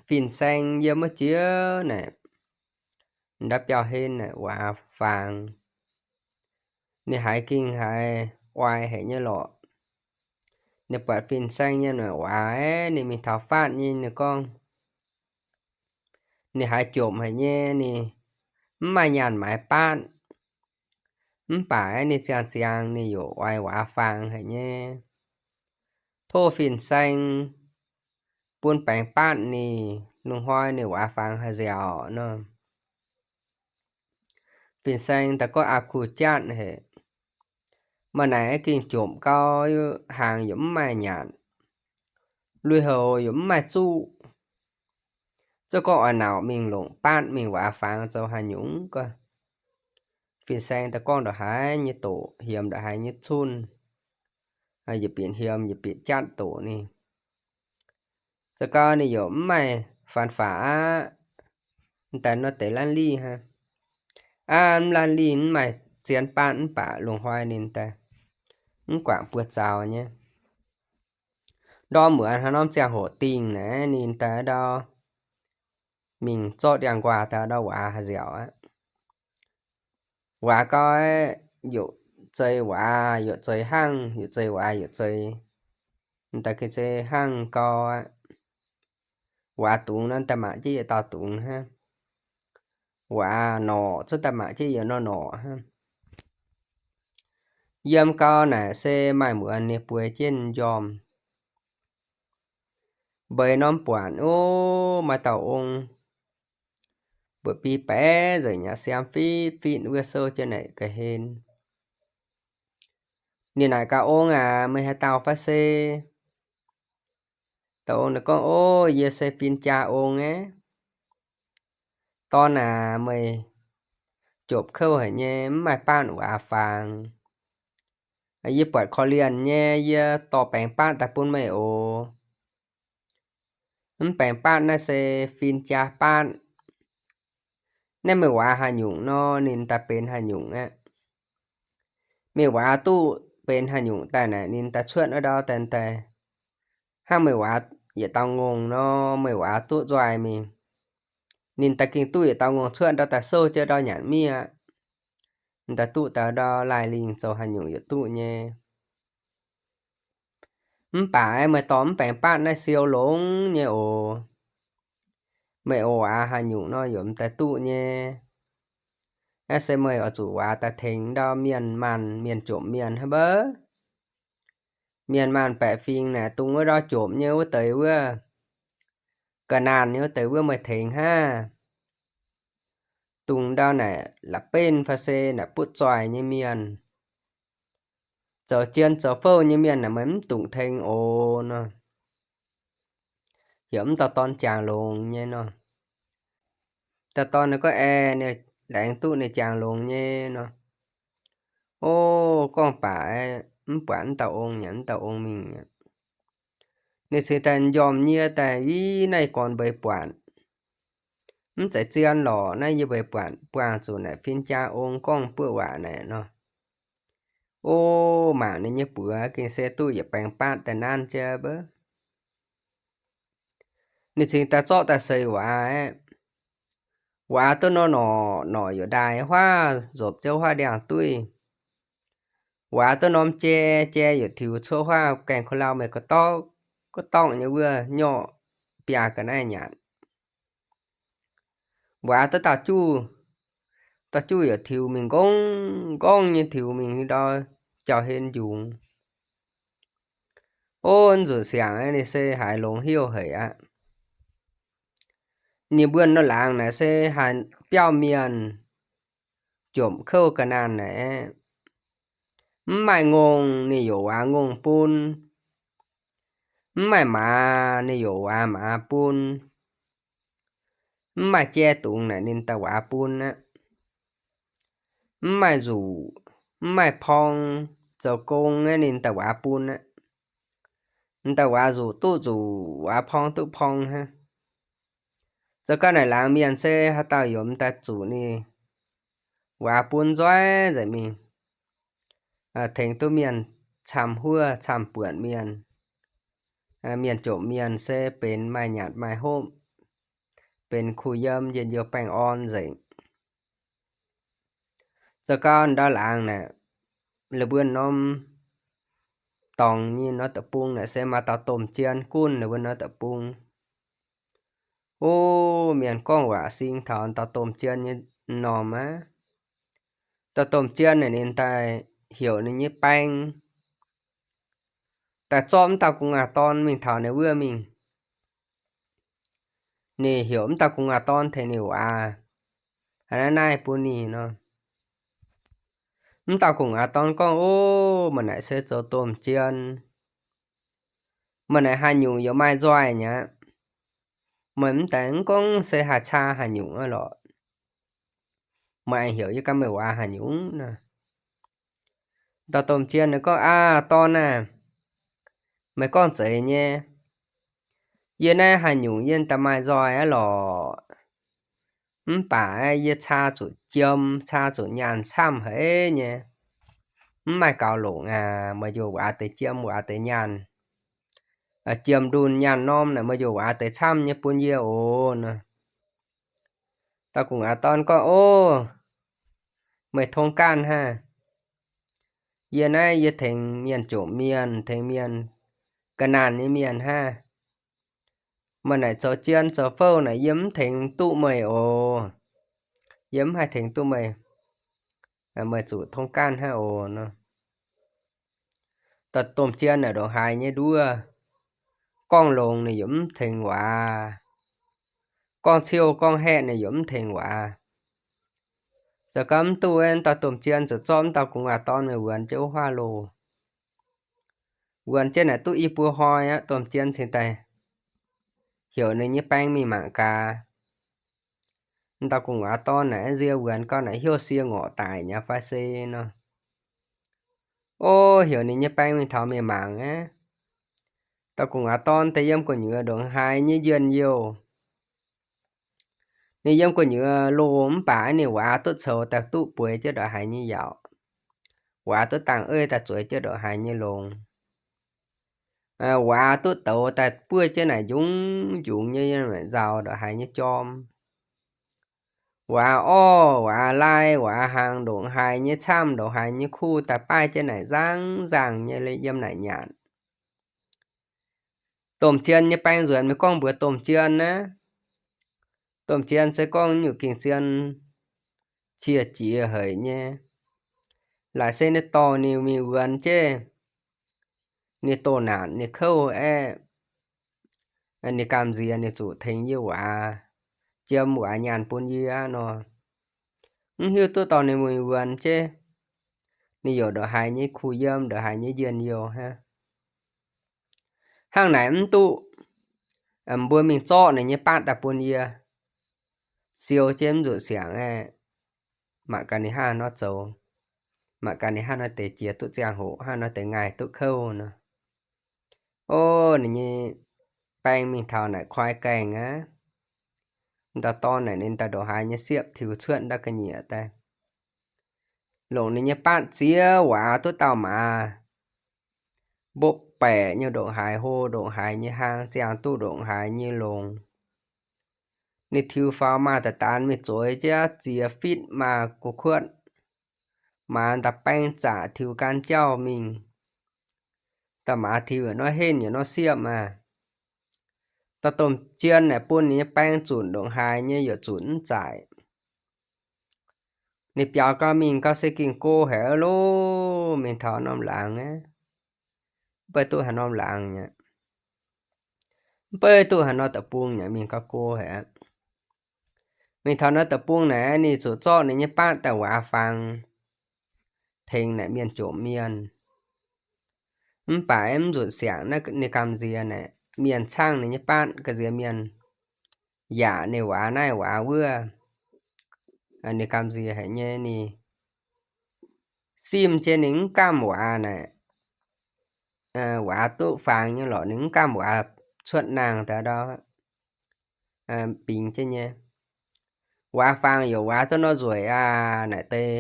fin-saeng yiem wuov jiex naaic, nda'biauv-hlen naaic waac fangx. Ninh haiz gengh haiz oix haic nyei lorqc. Ninh buatc fin-saeng nyei naaic waac, ninh mingh taux faatv nyei, ninh gorngv, ninh haiz jomc haic nyei, ninh mv maaih nyaanh maaiz baatv. Mv baac ninh ziangh ziangx ninh yaac oix waac fangx haic nyei. Tov fin-saeng bun baengx baatv ninh, lungh hnoi ninh waac fangx haih nziaauc nor. Fin-saeng daaih gorngv, aa kuh jatv haic, maaih naaic gengh jomc gau, hnaangx yaac mv maaih nyanc, lui-houx yaac mv maaih zuqv. Zungv gorngv oix nauc mingh longc baatv mingh waac fangx zoux haaix nyungc gau. Fin-saeng daaih gorngv ndongc haaix nyei doqc, hiemx ndongc haaix nyei cunh, yietc bieqc hiemx yietc bieqc jatv doqc ninh. Zoux gau ninh yaac mv maaih faanx-faqc aqv. Daaih nor deix laanh lih hnangv. Aav, mv laanh lih mv maaih zien baatv mv baac lungh hnoi ninh daaih mv guangc buoz zaux nyei. Ndorm muonz haaix norm ziangh hoc dingh naaic ninh daaih ndau mingh zorqv ndiangx-nquaah daaih ndau waac haih nziaauc aqv. Waac gau, yaac zeix waac yaac zeix hnangv, yaac zeix waac yaac zeix. Daaih gengh se hnangv gau aqv. Waac dungz nor daaih mangc jienv yietc dauh dungz hnangv. Waac norqc zungv daaih mangc jienv yietc norm norqc hnangv. Yiem gau naaic se maaih muonz ninh bueix jienv njormh. Mbeix norm buatc, o, maaih dauh ong, mbuoqc biei baeqc nzengc nyei, siaam fitv fitv, wuov sou jienv naaic ga'hlen. Ninh naaic gaax, Ong aac, meih haaix dauh fai se? Dauh ong naaic gorngv, O, yie se fin-jaa ong aqv. Dorn aac, meih jopc kouv haic nyei, mv maaih baatv waac fangx. Yie buatc korv-lienh nyei, yie dorh baengx baatv daaih bun meih oc. Mv baengx baatv naaiv se fin-jaa baatv. Naaiv meih waac haaix nyungc nor, ninh daaih benx haaix nyungc aqv. Meih waac duqv benx haaix nyungc daaih naaic, ninh daaih cuotv wuov ndau daaih daaih. Hnangv meih waac yietc dauh ngongh nor, meih waac duqv nzoih mingh, ninh daaih gengh duqv yietc dauh ngongh cuotv ndau daaih souv jienv ndau nyanc miev aqv. Ninh daaih duqv daaih ndau laih lingh zoux haaix nyungc yietc duqv nyei. Mv baac meih dorh mv baengx baatv naaiv siou longx nyei oc. Meih oc waac haaix nyungc nor yaac mv daaih duqv nyei. Naaiv se meih oix zuqc waac daaih tengx ndau mienh maanh, mienh jomc mienh hnangv mbouv. Mienh maanh baeqc fingx naaic dungx wuov ndau jomc nyei wuov deix wuov, ga'naanh nyei wuov deix wuov meih tengx hnangv. Dungx ndau naaic la'benv fai se naaic butv zoih nyei mienh, zoux jien zoux fouv nyei mienh naaic meih mv dungx tengx oc nor. Heuc mv dauh dorn jangx longx nyei nor. Dauh dorn ninh gorngv, Aeqv, ninh laengz duqv ninh jangx longx nyei nor. O, gorngv baac mv buatc mv dauh ong nyanc, mv dauh ong mingh aqv. Ninh cingx daaih njormh nyie daaih, Ih, naaiv gorn mbeix buatc mv zeiz zien lorqc. Naaiv yie mbeix buatc buangh zuqc naaic fin-jaa ong gorngv buoqv waac naaic nor. O, mangc ninh nyei buoz gengh se duqv yietc baengx baatv daaih nanv jienv mbouv. Ninh cingx daaih zorqv daaih seix waac aeqv, waac duqv norm norqc, norqc yaac ndaaih huaav nzopc jienv huaav ndiangx-duih. Waac duqv norm jai, jai yaac tiux cuotv huaav gaengh ko lau meih ga'dorngv ga'dorngv nyei wuov nyorqv biaa ga'naaiv nyanc. Waac duqv dauh juv, dauh juv yaac tiux mingh nqongv nqongv nyei tiux mingh ndau jauv-hlen njungx. O, nzunc siangx ninh se haiz longx heuc haic aqv. Ninh mbuo norm laangz naaic se haiz biauv mienh, jomc kouv ga'naanh naaic. Mv maaih ngongh ninh yaac waac ngongh bun. Mv maaih maaz ninh yaac waac maaz bun. Mv maaih jai dungz naaic ninh daaih waac bun aqv. Mv maaih nzuqc, mv maaih porng zoux gong aqv ninh daaih waac bun aqv. Ninh daaih waac nzuqc duqv nzuqc, waac porng duqv porng hnangv. Zoux gau naaic laangz mienh se haaix dauh yaac mv daaih zuqc ninh waac bun nzoih nzengc mingh. Tengx duqv mienh camv-huov camv-buonc mienh. Mienh jomc mienh se benx maaih nyanc maaih hopv, benx kuh yiem, njien-youh baengh orn nzengc. Zoux gau ndau laangz naaic, la'buonc norm dorngx nyei norm deic-bung naaic se maaih dauh domh jien gunv la'buonc norm deic-bung. O, mienh gorngv waac sing taux dauh domh jien nyei m'normh aqv. Dauh domh jien naaic ninh daaih heuc ninh nyei baeng daaih zorqv m'dauh gu'nguaaz dorn mingh taux ninh wuov mingh. Ninh heuc m'dauh gu'nguaaz dorn tengx ninh waac, haaix naaiv naaiv bun ninh nor. M'dauh gu'nguaaz dorn gorngv, O, meih naaic se zoux domh jien. Meih naaic haaix nyungc yaac maaih nzoih nyei aqv. Meih mv daaih mv gorngv se haih caa haaix nyungc aqv lorqc. Meih aengx heuc yie gan meih waac haaix nyungc nor. Dauh domh jien ninh gorngv, Aa, dorn aah! Meih gorngv zeiz nyei. Yie naaiv haaix nyungc yie daaih maaih nzoih aqv lorqc. Mv baac yie caa zuqc jiem, caa zuqc nyaanh camv haic nyei. Mv maaih gaux longc aac, meih njoux waac deix jiem, waac deix nyaanh. Jiem ndunh nyaanh norm naaic meih njoux waac deix camv nyei bun yie oc nor. Dauh gu'nguaaz dorn gorngv, O, meih tong ganh hnangv. Yie naaiv yie tengx mienh jomc mienh, tengx mienh ga'naanh nyei mienh hnangv. Meih naaic zoux jien zoux fouv naaic yie mv tengx duqv meih oc. Yie mv haih tengx duqv meih. Meih zuqc tong ganh hnangv oc nor. Dauh domh jien naaic ndongc haaix nyei nduov, gorngv longx ninh yaac mv tengx waac, gorngv ciouh gorngv haeqv ninh yaac mv tengx waac. Zoux gau mv duqv, dauh domh jien ziouc zorqv m'dauh gu'nguaaz dorn mingh wuonx jienv wuov huaav loh. Wuonx jienv naaic duqv i buo hnoi aqv, domh jien cingx daaih heuc ninh nyei baeng mingh mangc gaax, m'dauh gu'nguaaz dorn naaic nzie wuonx gau naaic heuc sie ngorc daic nyei fai se nor. O, heuc ninh nyei baeng mingh taux mingh mangc aqv. Dauh gu'nguaaz dorn daaih yiem gu'nyuoz ndongc haaix nyei njien-youh. Ninh yiem gu'nyuoz loh mv baac ninh waac duqv coux daaih duqv bueix jienv ndongc haaix nyei yaauc. Waac duqv dangh eiv daaih zueiz jienv ndongc haaix nyei longx. Waac duqv douz daaih buov jienv naaic njungx njungx nyei nzaaux ndongc haaix nyei jorm. Waac orv, waac lai, waac hnaangx ndongc haaix nyei camv, ndongc haaix nyei kuv daaih baaih jienv naaic nzangv nzangh nyei yiem naaic nyanc. Domh jien nyei baeng nzuonx mingh gorngv mbuox domh jien naaiv. Domh jien se gorngv nyungc gengh zien cie jiex haic nyei. Laaic se ninh dorh ninh mingh wuonx jienv, ninh doh naanc ninh kouv aeqv, ninh gamh nziex ninh zuqc tengx yie waac, jiem waac nyaanh bun yie aqv nor. Mv hiuv duqv dorh ninh mingh wuonx jienv, ninh yaac ndongc haaix nyei kuh yiem, ndongc haaix nyei njien-youh hnangv. Hnangv naaic mv duqv, mbuo mingh zorqv ninh nyei baatv daaih bun yie siou jienv mv nzunc siangx aeqv, mangc gaax ninh hnangv haaix nor zoux, mangc gaax ninh hnangv haaix nor deix jiex duqv ziangh hoc, hnangv haaix nor deix ngaih duqv kouv nor. O, ninh nyei baeng mingh taux naaic koi gaengh aqv. Dauh dorn naaic ninh daaih ndongc haaix nyei siepv tiux cuotv ndau ga'nyiec daaih, longc ninh nyei baatv ziex waac duqv dauh maaz, mbopv baeqc nyei ndongc haaix hlo, ndongc haaix nyei hlang, ziangh duqv ndongc haaix nyei longx. Ninh tiux faaux maaz daaih daanx mingh zueiz jienv ziex fitv maaz gu'kuotv, maaz daaih baeng zaqc tiux gaanv jauv mingh. Dauh maaz tiux yietc norm henv yietc norm siepv maah. Dauh domh jien naaic bun ninh nyei baeng zunc ndongc haaix nyei yaac zunc mv zaic. Ninh biaux gau mingh gau se gengh go haic loh, mingh taux norm laangz aqv. Mv baac duqv haaix norm laangz aqv. Mv baac duqv haaix norm deic-bung aqv, mingh gau go haic aqv. Mingh taux norm deic-bung naaic, ninh zuqc zorqv ninh nyei baatv daaih waac fangx tengx naaic mienh jomc mienh. Mv baac mv nzunc siangx naaiv ninh gamh nziex naaic mienh caangv ninh nyei baatv, gamh nziex mienh yaac ninh waac naaiv waac wuov. Ninh gamh nziex haic nyei, ninh simv jienv ninh mv gamh waac naaic, waac duqv fangx nyei lorqc, ninh mv gamh waac cuotv nangh daaih ndau bingx jienv nyei. Waac fangx yaac waac duqv nor nzueic aqv. Naaic deix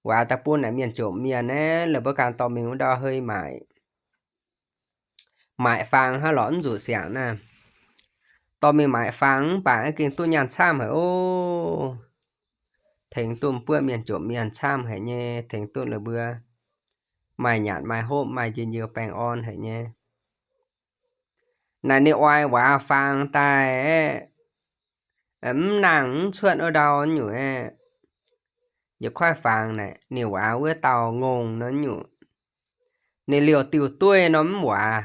waac daaih bun naaic mienh jomc mienh naaiv, laaix mbuo ganh dorh mingh wuov ndau hei maaic. Maaic fangx hnangv lorqc mv nzuqc siangx naaiv. dorh mingh maaic fangx mv baac gengh duqv nyaanh camv haic ov. Tengx duqv mbuo mienh jomc mienh camv haic nyei, tengx duqv la'buo maaih nyanc maaih hopv maaih njien-youh baengh orn haic nyei. Naaic ninh oix waac fangx daaih aeqv, mv nangh mv cuotv wuov ndau nyungc aeqv, yietc kuaaiv fangx naaic ninh waac wuov dauh ngongh nor nyungc, ninh liouh diuh dueiv nor mv waac.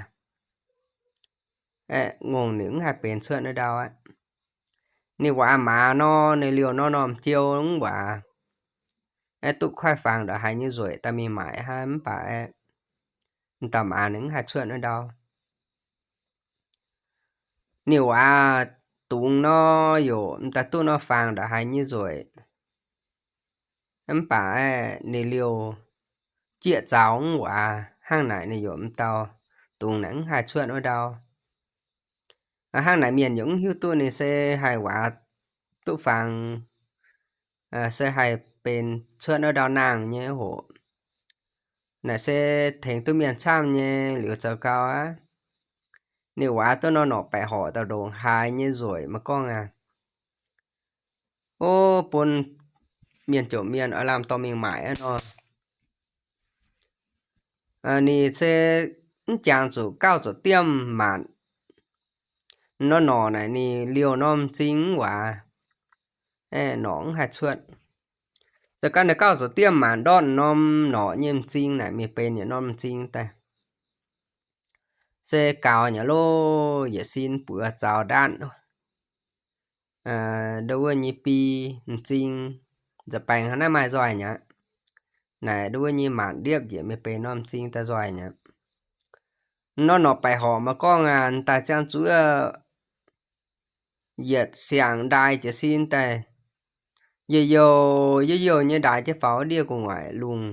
Aeqv, ngongh ninh mv haih benx cuotv wuov ndau aqv. Ninh waac maaz nor, ninh liouh norm-norm jiou mv waac. Aeqv, duqv kuaaiv fangx ndongc haaix nyei nzueic daaih mingh maaic hnangv mv baac aeqv, m'dauh maaz ninh mv haih cuotv wuov ndau. Ninh waac dungz nor, yaac m'daaih duqv norm fangx ndongc haaix nyei nzueic. Mv baac aeqv, ninh liouh jieqv zaux mv waac. Hnangv naaic ninh yaac m'dauh dungz naaic mv haih cuotv wuov ndau. Hnangv naaic mienh yaac mv hiuv duqv ninh se haih waac duqv fangx, se haih benx cuotv wuov ndau nangh nyei hoc. Naaic se tengx duqv mienh camv nyei liuz zoux gau aqv. Ninh waac duqv norm-norm baeqc horc ndongc haaix nyei nzueic maiv gorngv aqv. Ov, bun mienh jomc mienh oix lamh dorh mingh maaic aqv nor. Ninh se mv jangx zuqc gauh zuqc diemv maanc. Norm-norm naaic ninh liouh norm m'zing mv waac, norqc mv haih cuotv. Zoux gau ninh gauh zuqc diemv maanc ndortv norm norqc nyei m'zing naaic mingh benx yietc norm m'zing daaih. Se gaux nyei loh, yietc sin buoz zaux ndatv, ndo wuov nyei bi m'zing, nza'baengx hnangv naaiv maaih nzoih nyei aqv. Naaic ndo wuov nyei maanc ndiepv njiec mingh benx norm m'zing daaih nzoih nyei aqv. Norm-norm baeqc horc maiv gorngv aqv, daaih ziangh zuqc yietc siangx ndaix jiez sin daaih, youh youh youh youh nyei ndaix jienv faaux ndiev gu'nguaaic lungh,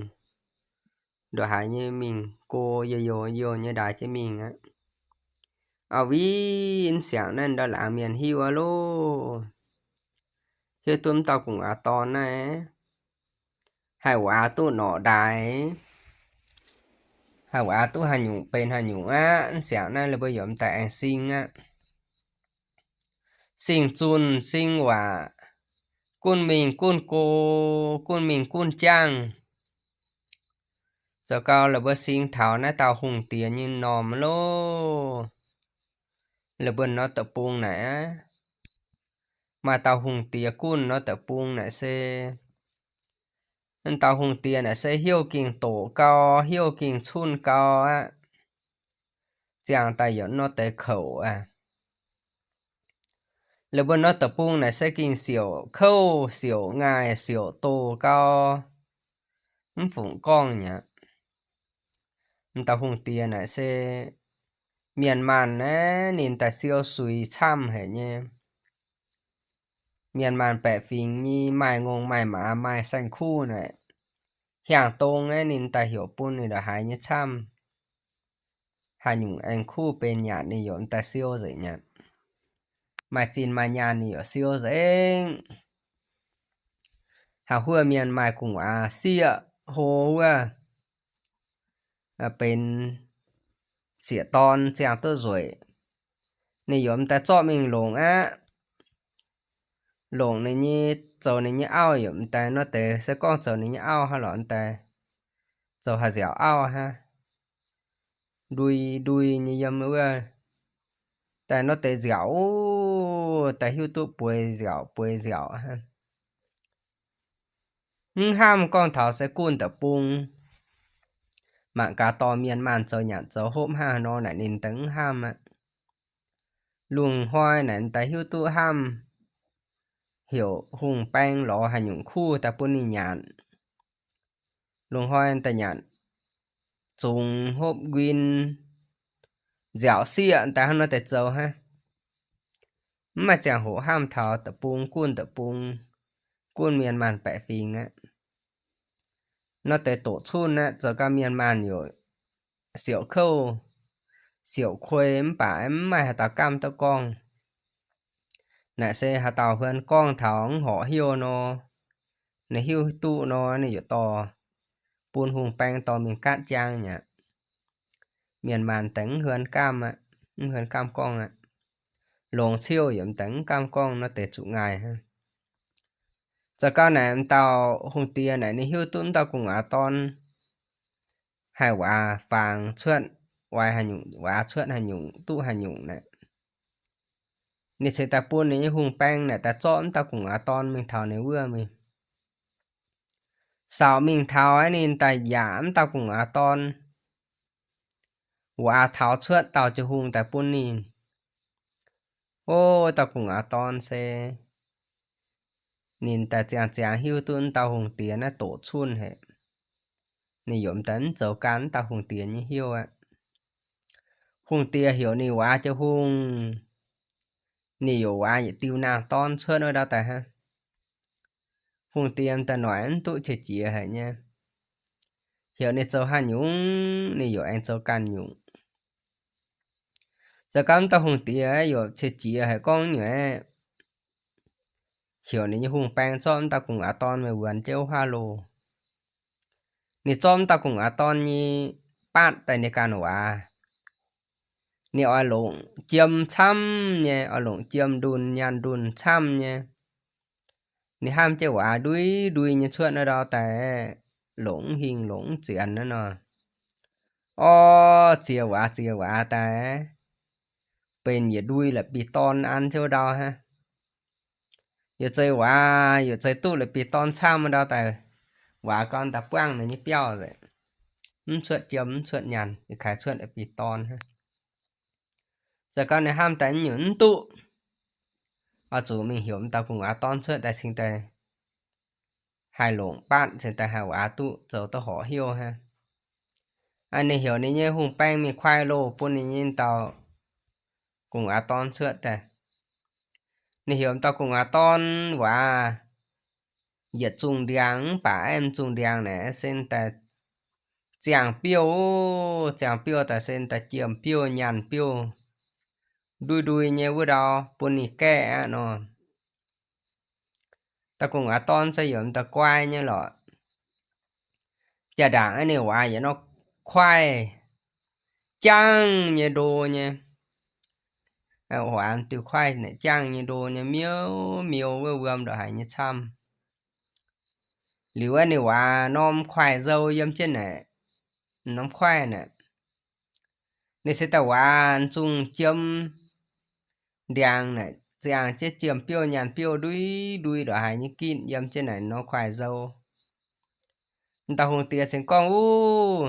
ndongc haaix nyei mingh go, youh youh youh youh nyei ndaix jienv mingh aqv. Auv-viv, siangx naaiv ndau laangz mienh hiuv aqv loh. Hiuv duqv m'dauh gu'nguaaz dorn naaiv haih waac duqv norqc ndaix, haih waac duqv haaix nyungc benx haaix nyungc aqv. Mv siangx naaiv la'buo yaac m'daaih aengx sing aqv. Sing zunh sing waac, gunv mingh gunv go, gunv mingh gunv jangv. Zoux gau la'buo sing taux naaiv dauh hungh diex nyei m'normh loh. La'buo norm deic-bung naaic aqv, maaih dauh hungh diex gunv norm deic-bung naaic se, m'dauh hungh diex naaic se heuc gengh doqc gau, heuc gengh cunh gau aqv. Ziangh daaih yaac norm deix kouc aqv. La'buo norm deic-bung naaic se gengh siouc kouv, siouc ngaih, siouc doh gau, mv fungc gorngv nyei aqv. M'dauh hungh diex naaic se mienh maanh naaiv ninh daaih siou suix camv haic nyei. Mienh maanh baeqc fingx nyei maaih ngongh maaih maaz maaih saeng-kuv naaic, hiaangx dong naaiv ninh daaih heuc bun ninh ndongc haaix nyei camv. Haaix nyungc aengx kuv benx nyanc ninh yaac m'daaih siou nzengc nyei aqv. Maaih zinh maaih nyaanh ninh yaac siou nzengc. Haaix huov mienh maaih gu'nguaaz sieqv hlo wuov, benx sieqv dorn ziangh duqv nzueic, ninh yaac m'daaih zorqv mingh longc aqv. Longc ninh nyei, zoux ninh nyei auv yaac m'daaih nor deix se gorngv zoux ninh nyei auv hnangv lorqc, m'daaih zoux haaix nziaauc auv hnangv. Ndui ndui nyei yiem wuov, daaih nor deix nziaauc, daaih hiuv duqv bueix nziaauc bueix nziaauc hnangv. Mv hnamv gorngv taux se gunv deic-bung. Mangc gaax dorh mienh maanh zoux nyanc zoux hopv hnangv haaix nor naaic ninh daaih mv hnamv aqv. Lungh hnoi naaic daaih hiuv duqv hnamv, heuc hungh baeng lorz haaix nyungc kuv daaih bun ninh nyanc. Lungh hnoi daaih nyanc zungx hopv nquin, nziaauc sieqv daaih hnangv nor deix zoux hnangv. Mv maaih ziangh hoc hnamv taux deic-bung, gunv deic-bung, gunv mienh maanh baeqc fingx aqv. Nor deix doqc cunh aqv, zoux gau mienh maanh yaac siouc kouv, siouc kuei mv baac mv maaih haaix dauh gamh duqv gorngv. Naaic se haaix dauh huon gorngv taux mv horpc heuc nor, ninh hiuv duqv nor ninh yaac dorh bun hungh baeng dorh mingh gaatv jaang nyei aqv. Mienh maanh daaih mv huon gamh aqv, mv huon gamh gorngv aqv. longx ciouv yaac m'daaih mv gaamv gorngv nor deix zuqc ngaih hnangv. Zoux gau naaic m'dauh hungh diex naaic ninh hiuv duqv m'dauh gu'nguaaz dorn haih waac fangx cuotv, waac cuotv haaix nyungc duqv haaix nyungc naaic, ninh ceix daaih bun ninh nyei hungh baeng naaic daaih zorqv m'dauh gu'nguaaz dorn mingh taux ninh wuov mingh. Saauc mingh taux aqv, ninh daaih yaac m'dauh gu'nguaaz dorn waac taux cuotv dauh jiu hungh daaih bun ninh. O, dauh gu'nguaaz dorn se ninh daaih ziangh ziangh hiuv duqv m'dauh hungh diex naaiv doqc cunh haic. Ninh yaac m'daaih mv zoux gan m'dauh hungh diex nyei hnyouv aqv. Hungh diex heuc ninh waac jiu hungh, ninh yaac waac yietc diuh nangh dorn cuotv wuov ndau daaih hnangv. Hungh diex m'daaih noic mv duqv qiex jiez haic nyei. Heuc ninh zoux haaix nyungc, ninh yaac aengx zoux ganh nyungc. Zoux gau m'dauh hungh diex yaac qiex jiez haic gorngv nyuoqc, heuc ninh nyei hungh baeng zorqv m'dauh gu'nguaaz dorn meih wuonx jienv wuov haav loh. Ninh zorqv m'dauh gu'nguaaz dorn nyei baatv daaih ninh ganh waac. Ninh oix longc jiem camv nyei, oix longc jiem ndunh nyaanh ndunh camv nyei. Ninh hnamv jienv waac ndui ndui nyei cuotv wuov ndau daaih, longc mv hingh longc mv zienx naaiv nor. Orv, ziex waac ziex waac daaih, benx yietc ndui la'bieiv-dorn an jienv wuov ndau hnangv. Yietc zei waac yietc zei duqv la'bieiv-dorn camv wuov ndau daaih, waac gau daaih buangv ninh nyei biauv nzengc, mv cuotv jiem mv cuotv nyaanh, yietc kaaix cuotv la'bieiv-dorn hnangv. Zoux gau ninh hnamv daaih nyungc mv duqv, oix zuqc mingh heuc m'dauh gu'nguaaz dorn cuotv daaih cingx daaih haih longc baatv cingx daaih haih waac duqv zoux duqv horpc hnyouv hnangv. Ninh heuc ninh nyei hungh baeng mingh kuaai loh bun ninh nyei dauh gu'nguaaz dorn cuotv daaih. Ninh heuc m'dauh gu'nguaaz dorn waac yietc zungh ndiangx mv baac aeqv, m'zungh ndiangx naaic se daaih ziangh biouv, ziangh biouv daaih se daaih jiem biouv nyaanh biouv ndui ndui nyei wuov ndau bun ninh gaeqv aqv nor. Dauh gu'nguaaz dorn se yaac m'daaih guai nyei lorqc. Jaa-ndaangc aeqv, ninh waac yietc norm kuaaiv jangv nyei ndo nyei. Waac diuh kuaaiv naaic jangv nyei ndo nyei, miuv miuv wuov wuom ndongc haaix nyei camv. Liuz aeqv, ninh waac norm kuaaiv nzou yiem jienv naaic, norm kuaaiv naaic, ninh se daaih waac zungh jiem ndiangx naaic ziangh jienv jiem biouv nyaanh biouv ndui ndui ndongc haaix nyei gitv yiem jienv naaic norm kuaaiv nzou. Dauh hungh diex cingx gorngv, Uv,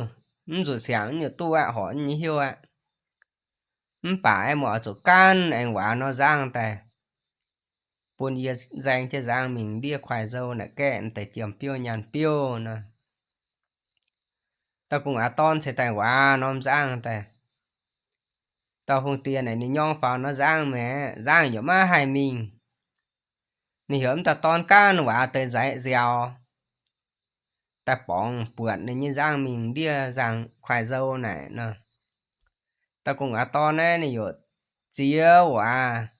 mv nzunc siangx nyungc duqv aqv, horpc nyei hnyouv aqv. Mv baac aeqv, meih oix zuqc gaanv aengx waac norm nzangv daaih, bun yie nzaeng jienv nzangv mingh ndiev kuaaiv nzou naaic gaeqv deix jiem biouv nyaanh biouv nor. Dauh gu'nguaaz dorn ceix daaih waac norm nzangv daaih. Dauh hungh diex naaic ninh nyorng faaux norm nzangv mi'aqv, nzangv yaac maiv haih mingh. Ninh heuc m'dauh dorn gaanv waac deix nzaeqv nziaaux daaih borngz buatc ninh nyei nzangv mingh ndiev nzangv kuaaiv nzou naaic nor. Dauh gu'nguaaz dorn naaiv ninh yaac ziex waac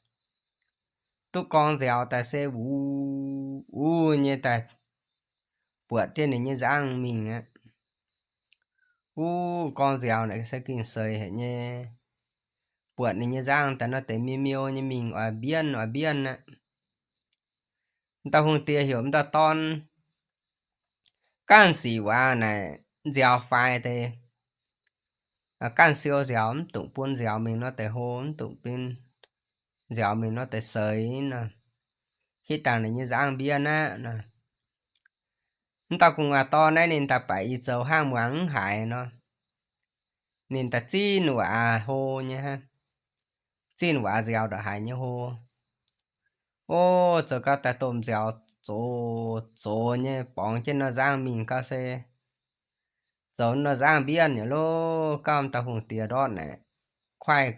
duqv gorngv nziaaux daaih se wuv wuv nyei daaih buatc jienv ninh nyei nzangv mingh aqv. Wuv gorngv nziaaux naaic se gengh seix haic nyei. Buatc ninh nyei nzangv daaih nor deix miuv miuv nyei mingh oix mbienv oix mbienv aqv. M'dauh hungh diex heuc m'dauh dorn gaanv sic waac naaic nziaaux faix deix, gaanv siou nziaaux, mv dungx bun nziaaux mingh nor deix hlo, mv dungx bun nziaaux mingh nor deix seix nor, hitv dangh ninh nyei nzangv mbienv aqv nor. M'dauh gu'nguaaz dorn naaiv ninh daaih baac i zoux hnangv muangx mv haiz nor, ninh daaih zinh waac hlo nyei hnangv, zinh waac nziaaux ndongc haaix nyei hlo. O, zoux gau daaih domh nziaaux zox zox nyei borngz jienv norm nzangv mingh gau se zoux norm nzangv mbienv nyei loh. Gauh m'dauh hungh diex ndortv naaic kuaaiv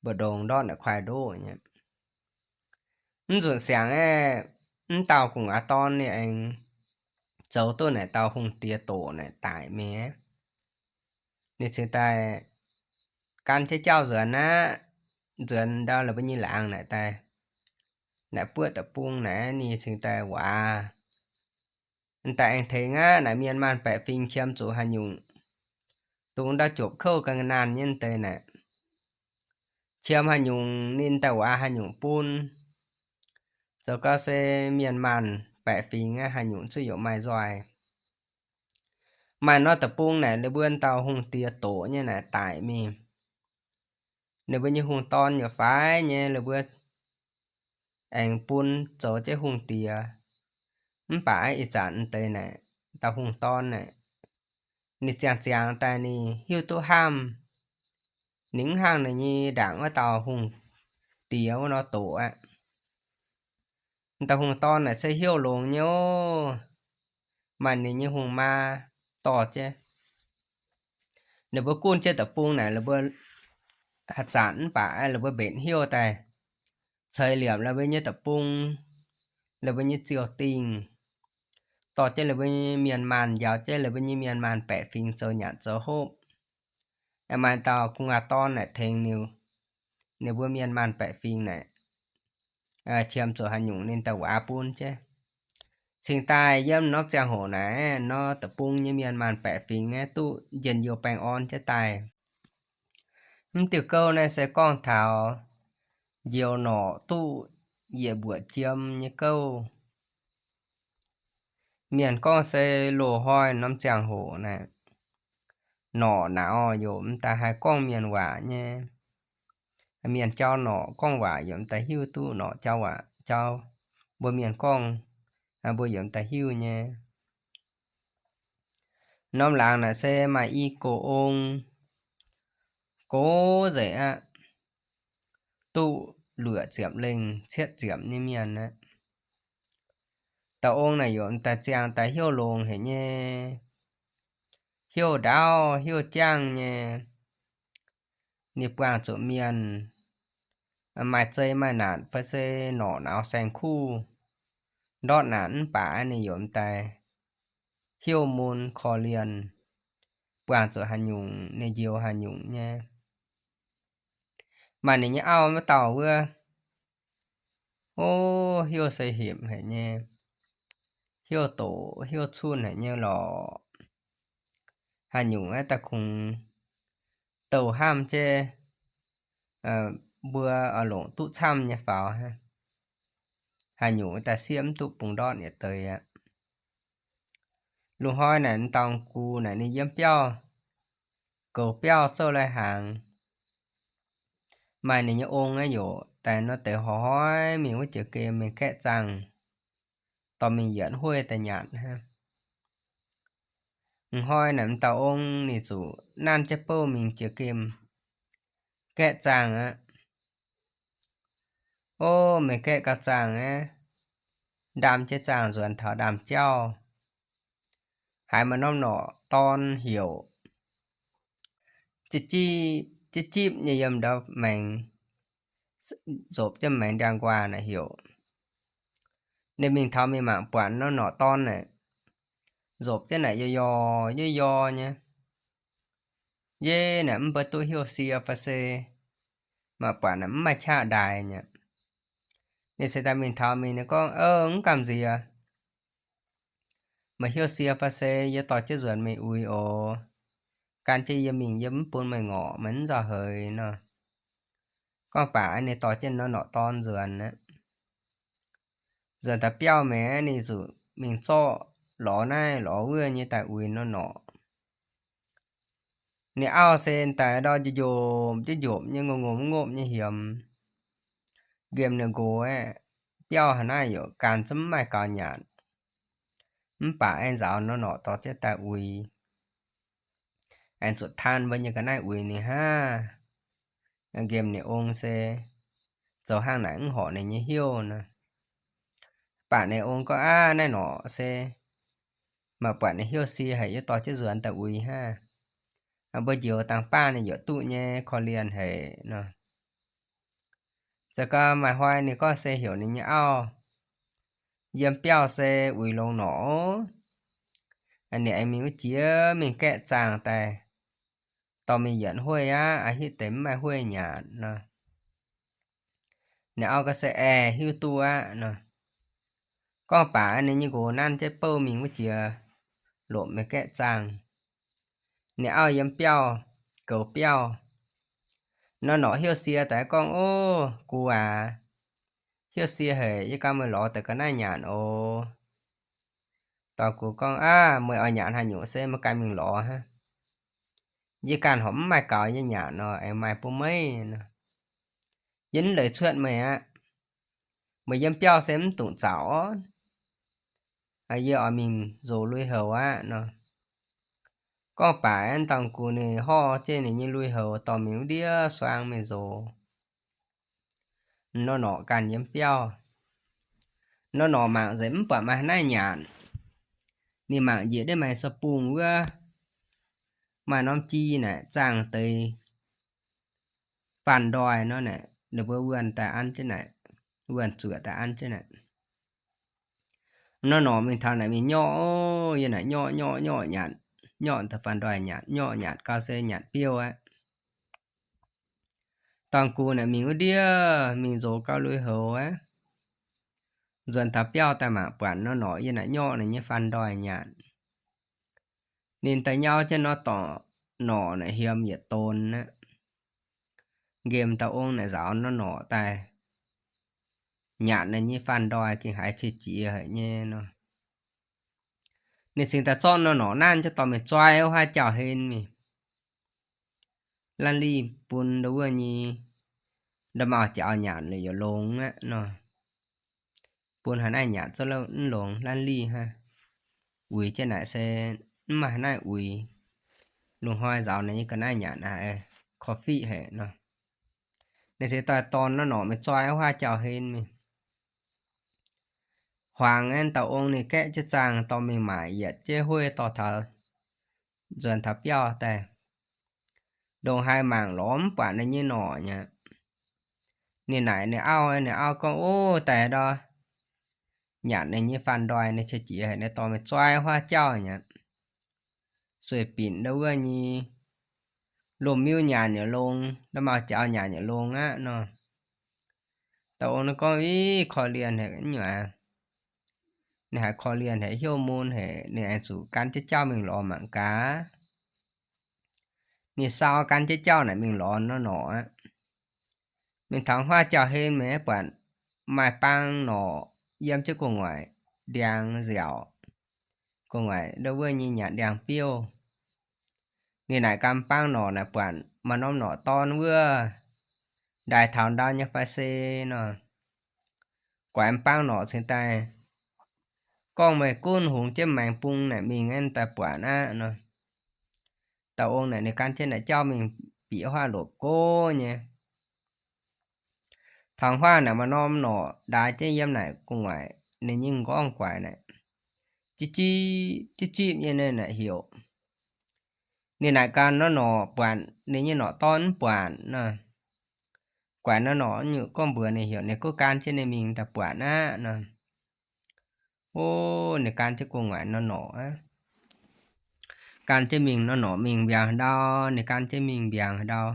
mbu'ndongx ndortv naaic kuaaiv ndoqv nyei. Mv nzunc siangx aeqv, m'dauh gu'nguaaz dorn ninh aengx zoux duqv naaic dauh hungh diex doqc naaic daic mi'aqv. Ninh cingx daaih gan jienv jauv nzuonx aqv. Nzuonx ndau la'buo nyei laangz naaic daaih, naaic buoqv deic-bung naaic ninh cingx daaih waac. Daaih aengx tengx aqv, naaic mienh maanh baeqc fingx qiemx zuqc haaix nyungc, dongh ndau jopc kouv ga'naanh nyei deix naaic, qiemx haaix nyungc ninh daaih waac haaix nyungc bun. Zoux gau se mienh maanh baeqc fingx aqv, haaix nyungc zuqc youc maaih nzoih. Maaih norm deic-bung naaic ninh mbuo dauh hungh diex doqc nyei naaic daic mingh. Ninh mbuo nyei hungh dorn yaac faix nyei, ninh mbuo aengx bun zoux jienv hungh diex. Mv baac ih zanc deix naaic, dauh hungh dorn naaic, ninh ziangh ziangx daaih ninh hiuv duqv hnamv, ninh mv hnangv ninh nyei ndaangc wuov dauh hungh diex wuov nor doqc aqv. Dauh hungh dorn naaic se hnyouv longx nyei oc. Maaih ninh nyei hungh maa dorh jienv. Ninh mbuo gunv jienv deic-bung naaic, ninh mbuo haaix zanc mv baac ninh mbuo mbenc hnyouv daaih ceix liepc ninh mbuo nyei deic-bung, ninh mbuo nyei ziou-dingh, dorh jienv ninh mbuo nyei mienh maanh, njaaux jienv ninh mbuo nyei mienh maanh baeqc fingx zoux nyanc zoux hopv. Aengx maaih dauh gu'nguaaz dorn naaic tengx ninh, ninh mbuo mienh maanh baeqc fingx naaic, qiemx zuqc haaix nyungc ninh daaih waac bun jienv. Cingx daaih yiem norm ziangh hoc naaic, norm deic-bung nyei mienh maanh baeqc fingx aeqv, duqv njien-youh baengh orn jienv daaih. Mv diuh gouv naaiv se gorngv taux njoux norqc duqv yietc mbuoqc jiem nyei gouv. Mienh gorngv se loz-hnoi norm ziangh hoc naaic, norqc naaic oc, yaac mv daaih haih gorngv mienh waac nyei. Mienh jauv norqc gorngv waac yaac mv daaih hiuv duqv norqc jauv waac, jauv mbuo mienh gorngv, mbuo yaac mv daaih hiuv nyei. Norm laangz naaic se maaih i gox ong, gox nzengc aqv, duqv luoqc ziepc lengh cietv ziepc nyei mienh aqv. Dauh ong naaic yaac daaih ziangh daaih hnyouv longx haic nyei, hnyouv ndaauv hnyouv jangv nyei. Ninh buangh zuqc mienh maaih zei maaih naanc fai se norqc nauz saeng-kuv ndortv naanc mv baac ninh yaac daaih hnyouv mun korv-lienh, buangh zuqc haaix nyungc ninh njoux haaix nyungc nyei. Maaih ninh nyei auv wuov dauh wuov, o, hnyouv se hepc haic nyei, hnyouv doqc hnyouv cunh haic nyei lorqc. Haaix nyungc aeqv, daaih kungx douh hnamv jienv mbuo oix longc duqv camv nyei faaux. Haaix nyungc daaih siev mv duqv bungx ndortv yietc deix aqv. Loz-hnoi naaic, dauh gux naaic ninh yiem biauv, goux biauv zouv lai-hnaangx. Maaih ninh nyei ong aeqv, yaac daaih nor deix hnoi-hnoi mingh wuov jiex gemh mingh gaeqv zaangh, dorh mingh yietc hueiv daaih nyanc hnangv. Hnoi naaic m'dauh ong ninh zuqc nanv jienv bouh mingh jiex gemh gaeqv zaangh aqv. O, mingh gaeqv gau zaangh aqv, ndaam jienv zaangh nzuonx taux ndaamv-jauv, haiz maaih norm norqc dorn heuc, jipv jipv nyei yiem ndau maengx, nzopv jienv maengx ndiangx-nquaah naaic heuc. Ninh mingh taux mingh mangc buatc norm norqc dorn naaic, nzopv jienv naaic yor yor yor yor nyei. Yie naaic mv buatc duqv heuc sie fai se mangc buatc naaic mv maaih qaqv ndaix nyei. Ninh se daaih mingh taux mingh ninh gorngv, Mv gamh nziex, meih heuc sie fai se yie dorh jienv nzuonx meih uix oc. Gan jienv yie mingh yie mv bun meih ngorc, meih mv nzauh heix nor. Gorngv baac ninh dorh jienv norm norqc dorn nzuonx aqv. Nzuonx taux biauv mi'aqv, ninh zuqc mingh zorqv lorz naaiv lorz wuov nyei daaih uix norm norqc. Ninh auv se daaih ndau njopv njopv nyei, ngopv ngopv ngopv nyei hiemx. Nqemh ninh nqox aeqv, biauv haaix naaiv yaac gan zungv mv maaih gaux nyanc. Mv baac aengx nzaaux norm norqc dorh jienv daaih uix. Aengx zuqc taan mbuo nyei ga'naaiv uix ninh hnangv. Nqemh ninh ong se zoux hnangv naaic mv horpc ninh nyei hnyouv nor. Baac ninh ong gorngv, Aav, naaiv norqc se maiv buatc ninh hnyouv sie haic, yie dorh jienv nzuonx daaih uix hnangv. Mbuo njoux dangh baav ninh yaac duqv nyei, korv-lienh haic nor. Za'gengh maaih hnoi ninh gorngv se heuc ninh nyei auv yiem biauv se uix longx norqc. Ninh aengx mingh wuov jiex mingh gaeqv zaangh daaih, dorh mingh yietc hueiv aqv, a'hitv deix mv maaih hueiv nyanc nor. Ninh auv gorngv se aengx hiuv duqv aqv nor. Gorngv baac ninh nyei nqox nanv jienv bouh mingh wuov jiex lomc mingh gaeqv zaangh. Ninh auv yiem biauv, goux biauv. Norm norqc hiuv sie daaih gorngv, Ov, gux aac, hiuv sie haic, yie ganh meih lorz daaih ga'naaiv nyanc oc. Dorn-gux gorngv, Aav, meih oix nyanc haaix nyungc se meih ganh mingh lorz hnangv. Yie ganh horpc mv maaih gaux yie nyanc nor, aengx maaih bun meih nor. Yie mv leiz cuotv meih aqv. Meih yiem biauv se mv dungx zaux orv. Yie oix mingh nzox lui-houx aqv nor. Gorngv baac aeqv, dorn-gux ninh horh jienv ninh nyei lui-houx dorh mingh wuov ndiev suang mingh nzox. Norm norqc ganh yiem biauv. Norm norqc mangc nzengc mv buatc maaih haaix naaiv nyanc. Ninh mangc njiec ndiev maaih sa bungh wuov, maaih norm ji naaic zaangh deix faanh ndoih nor naaic, ninh mbuo wuonh daaih an jienv naaic, wuonh zuoqc daaih an jienv naaic. Norm norqc mingh taux naaic mingh nyorqv, yie naaic nyorqv nyorqv nyorqv nyanc, nyorqv daaih faanh ndoih nyanc, nyorqv nyanc gau se nyanc biouv aqv. Dorn-gux naaic mingh wuov ndiev mingh nzox gau lui-houx aqv. Nzuonx taux biauv daaih mangc buatc norm norqc yie naaic nyorqv ninh nyei faanh ndoih nyanc. Ninh daaih nyau jienv norm dorngx norqc naaic hiemx yietc donx aqv. Nqemh dauh ong naaic nzaaux norm norqc daaih nyanc ninh nyei faanh ndoih gengh haiz qiex jiez haic nyei nor. Ninh cingx daaih zorqv norm norqc naanv jienv dorh mingh zoi wuov haav jauv-hlen mingh, laanh lih bun ndo wuov nyei nda'maauh jaux nyanc liuz yaac longx aqv nor. Bun haaix naaiv nyanc zungv mv longx, laanh lih hnangv. Uix jienv naaic se mv maaih haaix naaiv uix. Lungh hnoi nzaaux ninh nyei ga'naaiv nyanc naaic, korv-fiqv haic nor. Ninh se daaih dorh norm norqc mingh zoi wuov haav jauv-hlen mingh. Huaangx aeqv, dauh ong ninh gaeqv jienv zaangh dorh mingh maaic yietc jeiv hueiv dorh taux nzuonx taux biauv daaih. Ndongc haaix mangc lorz mv buatc ninh nyei norqc nyei. Ninh naaic ninh auv, ninh auv gorngv, Ov, daaih ndau, nyanc ninh nyei faanh ndoih ninh qiex jiez haic, ninh dorh mingh zoi wuov haav jauv nyei. Sueih binc ndo wuov nyei lomh miuv nyanc yaac longx, nda'maauh jaux nyanc yaac longx aqv nor. Dauh ong naaiv gorngv, Ih, korv-lienh haic nyuoz. Ninh haiz korv-lienh haic, hnyouv mun haic, ninh aengx zuqc gan jienv jauv mingh lorz mangc gaax. Ninh sau gan jienv jauv naaic mingh lorz norm norqc aqv. Mingh taux wuov haav jauv-hlen mingh buatc maaih baang norqc yiem jienv gu'nguaaic ndiangx nziaauc, gu'nguaaic ndo wuov nyei nyanc ndiangx biouv. Ninh naaic gan baang norqc naaic buatc maaih norm norqc dorn wuov ndaix taux ndau nyei fai se nor. Guaix baang norqc cingx daaih gorngv, Meih gunv hungx jienv maengx bung naaic mingh aeqv, daaih buatc aqv nor. Dauh ong naaic ninh gan jienv naaic jauv mingh bieqc huaav lopc gox nyei. Taux huaav naaic maaih norm norqc ndaix jienv yiem naaic gu'nguaaic ninh nyei m'nqorngv guaix naaic, jipv jipv jipv jipv nyei naaic heuc. Ninh naaic gan norm norqc buatc ninh nyei norqc dorn mv buatc nor. Guaix norm norqc nyungc gorngv mbuox ninh heuc ninh gunv gan jienv ninh mingh daaih buatc aqv nor. Ov, ninh gan jienv gu'nguaaic norm norqc aqv. Gan jienv mingh norm norqc mingh mbiaangc haaix ndau, ninh gan jienv mingh mbiaangc haaix ndau.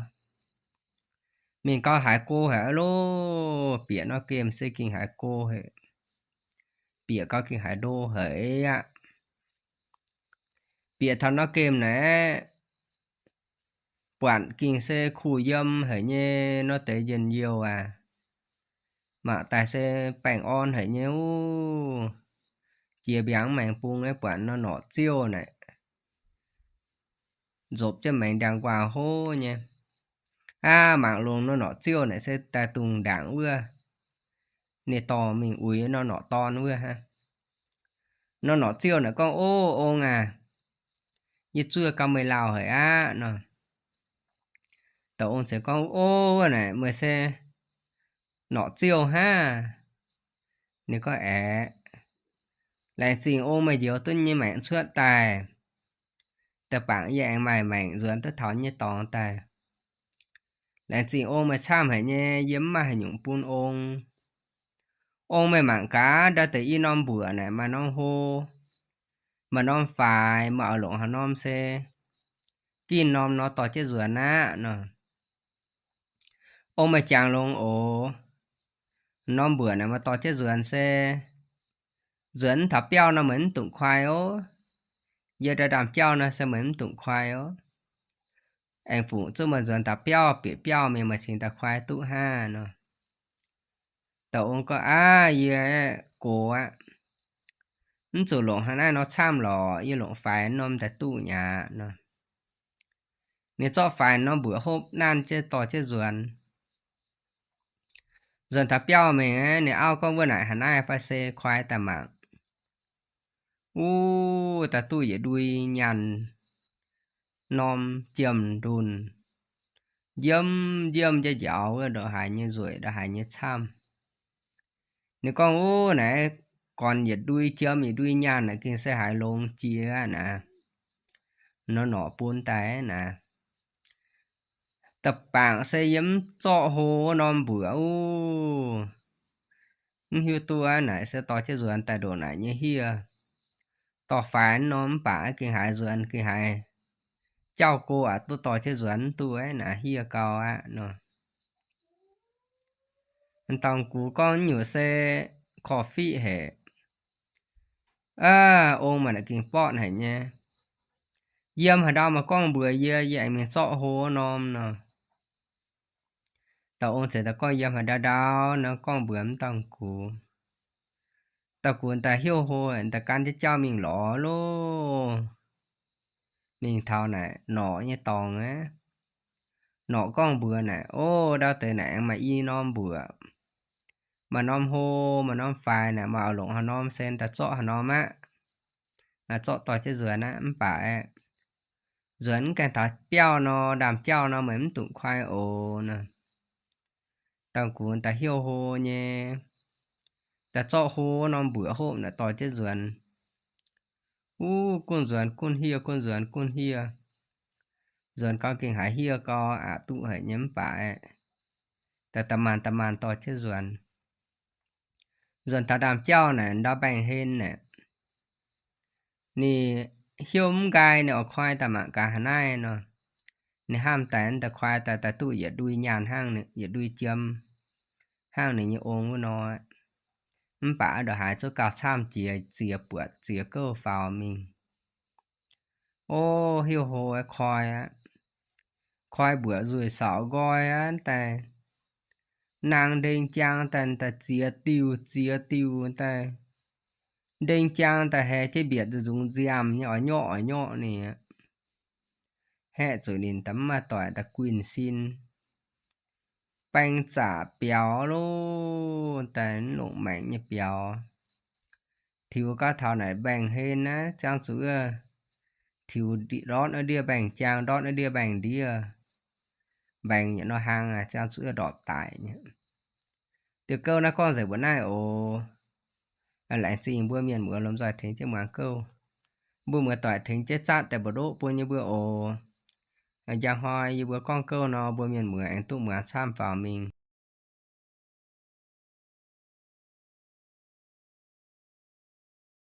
Mingh gau haiz go haic loh, bieqc norm gemh se gengh haiz go haic. Bieqc gau gengh haiz ndo haic aqv. Bieqc taux norm gemh naaic, buatc gengh se kuh yiem haic nyei nor, deix njien-youh aac, mangc daaih se baengh orn haic nyei ov. Jiex mbiaangc maengx bung aeqv, buatc norm norqc ziouv naaic nzopc jienv maengx ndiangx-nquaah hlo nyei. Aav, mangc longx norm norqc ziouv naaic se daaih dungz ndaangc wuov, ninh dorh mingh uix norm norqc dorn wuov hnangv. Norm norqc ziouv naaic gorngv, Ov, ong aac, yie zuov gau meih lauh haic aqv nor. Dauh ong ziouc gorngv, Ov, wuov naaic meih se norqc ziouv hnangv? Ninh gorngv, Aeqv, laengz zingh ong meih njoux duqv nyei maengc cuotv daaih, da'bangc yie aengx maaih maengc nzuonx duqv taux nyei dorngx daaih. Laengz zingh ong meih camv haic nyei, yie mv maaih haaix nyungc bun ong. Ong meih mangc gaax, ndau deix i norm mbuoqc naaic maaih norm hlo, maaih norm faix, meih oix longc haaix norm se ginh norm nor dorh jienv nzuonx aqv nor. Ong meih jangx longx oc. Norm mbuoqc naaic meih dorh jienv nzuonx se nzuonx mv taux biauv nor meih mv dungx kuaai oc. Yie ndau ndaamv-jauv nor se meih mv dungx kuaai oc. aengx fungc zuqc maaih nzuonx taux biauv, bieqc biauv mingh maaih cingx daaih kuaai duqv hnangv nor. Dauh ong gorngv, Aav, yie gox aqv. Mv zuqc longc hnangv naaiv nor camv lorqc. Yie longc faix norm daaih duqv mi'aqv nor. Ninh zorqv faix norm mbuoqc hopv nanv jienv dorh jienv nzuonx. Nzuonx taux biauv mingh, ninh auv gorngv, Wuov naaic hnangv naaiv fai se kuaai daaih mangc. Wuov daaih duqv yietc ndui nyaanh norm jiem-ndunh, njiemv njiemv jiex njaaux wuov ndongc haaix nyei nzueic, ndongc haaix nyei camv. Ninh gorngv, Wuov naaiv gornx yietc ndui jiem yietc ndui nyaanh naaic gengh se haiz longx jiex aqv naaic. Nor norqc bun daaih naaic. Da'bangc se yie mv zorqv hlo wuov norm mbuoqc wuov. Mv hiuv duqv aqv naaic se dorh jienv nzuonx daaih ndongc naaic nyei hiev. Dorh faix norm mv baac gengh haiz nzuonx gengh haiz jauv go aqv, duqv dorh jienv nzuonx mv duqv aqv naaic, hiev gau aqv nor. Dangh gux gorngv, Nyungc se korv-fiqv haic. Aav, ong maaih naaic gengh borqv haic nyei. Yiem haaix ndau maaih gorngv mbuox yie, yie aengx mingh zorqv hlo wuov norm nor. Dauh ong ziouc daaih gorngv, Yiem haaix ndau ndau nor gorngv mbuox mv dangh gux. Dangh gux daaih hiuv hlo, daaih gan jienv jauv mingh lorz loh. Mingh taux naaic norqc nyei dorngx aqv. Norqc gorngv mbuox naaic, O, ndau deix naaic aengx maaih i norm mbuoqc. Maaih norm hlo, maaih norm faix naaic, maaih oix longc haaix norm se daaih zorqv haaix norm aqv. Zorqv dorh jienv nzuonx aqv, mv baac aeqv, nzuonx mv gaengh taux biauv nor, ndaamv-jauv nor meih mv dungx kuaai oc nor. Dangh gux daaih hiuv hlo nyei, daaih zorqv hlo norm mbuoqc hopv naaic dorh jienv nzuonx. Wuov gunv nzuonx gunv hiev, gunv nzuonx gunv hiev. Nzuonx gau gengh haiz hiev gau aqc duqv haic nyei mv baac aeqv, daaih da'maanh da'maanh dorh jienv nzuonx. Nzuonx taux ndaamv-jauv naaic, ndau mbaengx-hlen naaic, ninh hiuv mv nqaai, ninh oix kuaai daaih mangc gaax haaix naaiv nor. Ninh hnamv daaih, daaih kuaai daaih, daaih duqv yietc ndui nyaanh hnangv, yietc ndui jiem hnangv ninh nyei ong wuov nor. Mv baac ndongc haaix zungv gauh camv jiex, ziex buatc ziex gouv faaux mingh. O, hiuv hlo koi aqv. Koi mbuoqc nzueic saauc nqoi aqv daaih. Nangh ndeng jaang daaih, daaih ziex diuh ziex diuh daaih. Ndeng jaang daaih haex jienv mbietc nzunc nziaamv nyei oix nyorqv oix nyorqv ninh aqv. Haeqv zuqc ninh daaih mv maaih doic daaih guinh sin. Baeng zaqc biaux loh, daaih mv longc maengc nyei biaux. Tiux gau taux naaic mbaengx-hlen naaiv ziangh zuqc wuov tiux ndortv wuov ndiev mbaengx-jaang, ndortv wuov ndiev mbaengx-ndiev. Mbaengx yietc nor hlang aqv, ziangh zuqc wuov ndorpc daic nyei. Diuh gouv naaiv gorngv nzengc mbuo naaiv oc. Laengz zingh mbuo mienh muoz lomh nzoih tengx jienv muangx gouv. Mbuo muoz-doic tengx jienv zatv deix mbu'ndoqv bun yie mbuo oc. Njang hnoi yie mbuo gorngv gouv nor, mbuo mienh muoz aengx duqv muangx camv faaux mingh.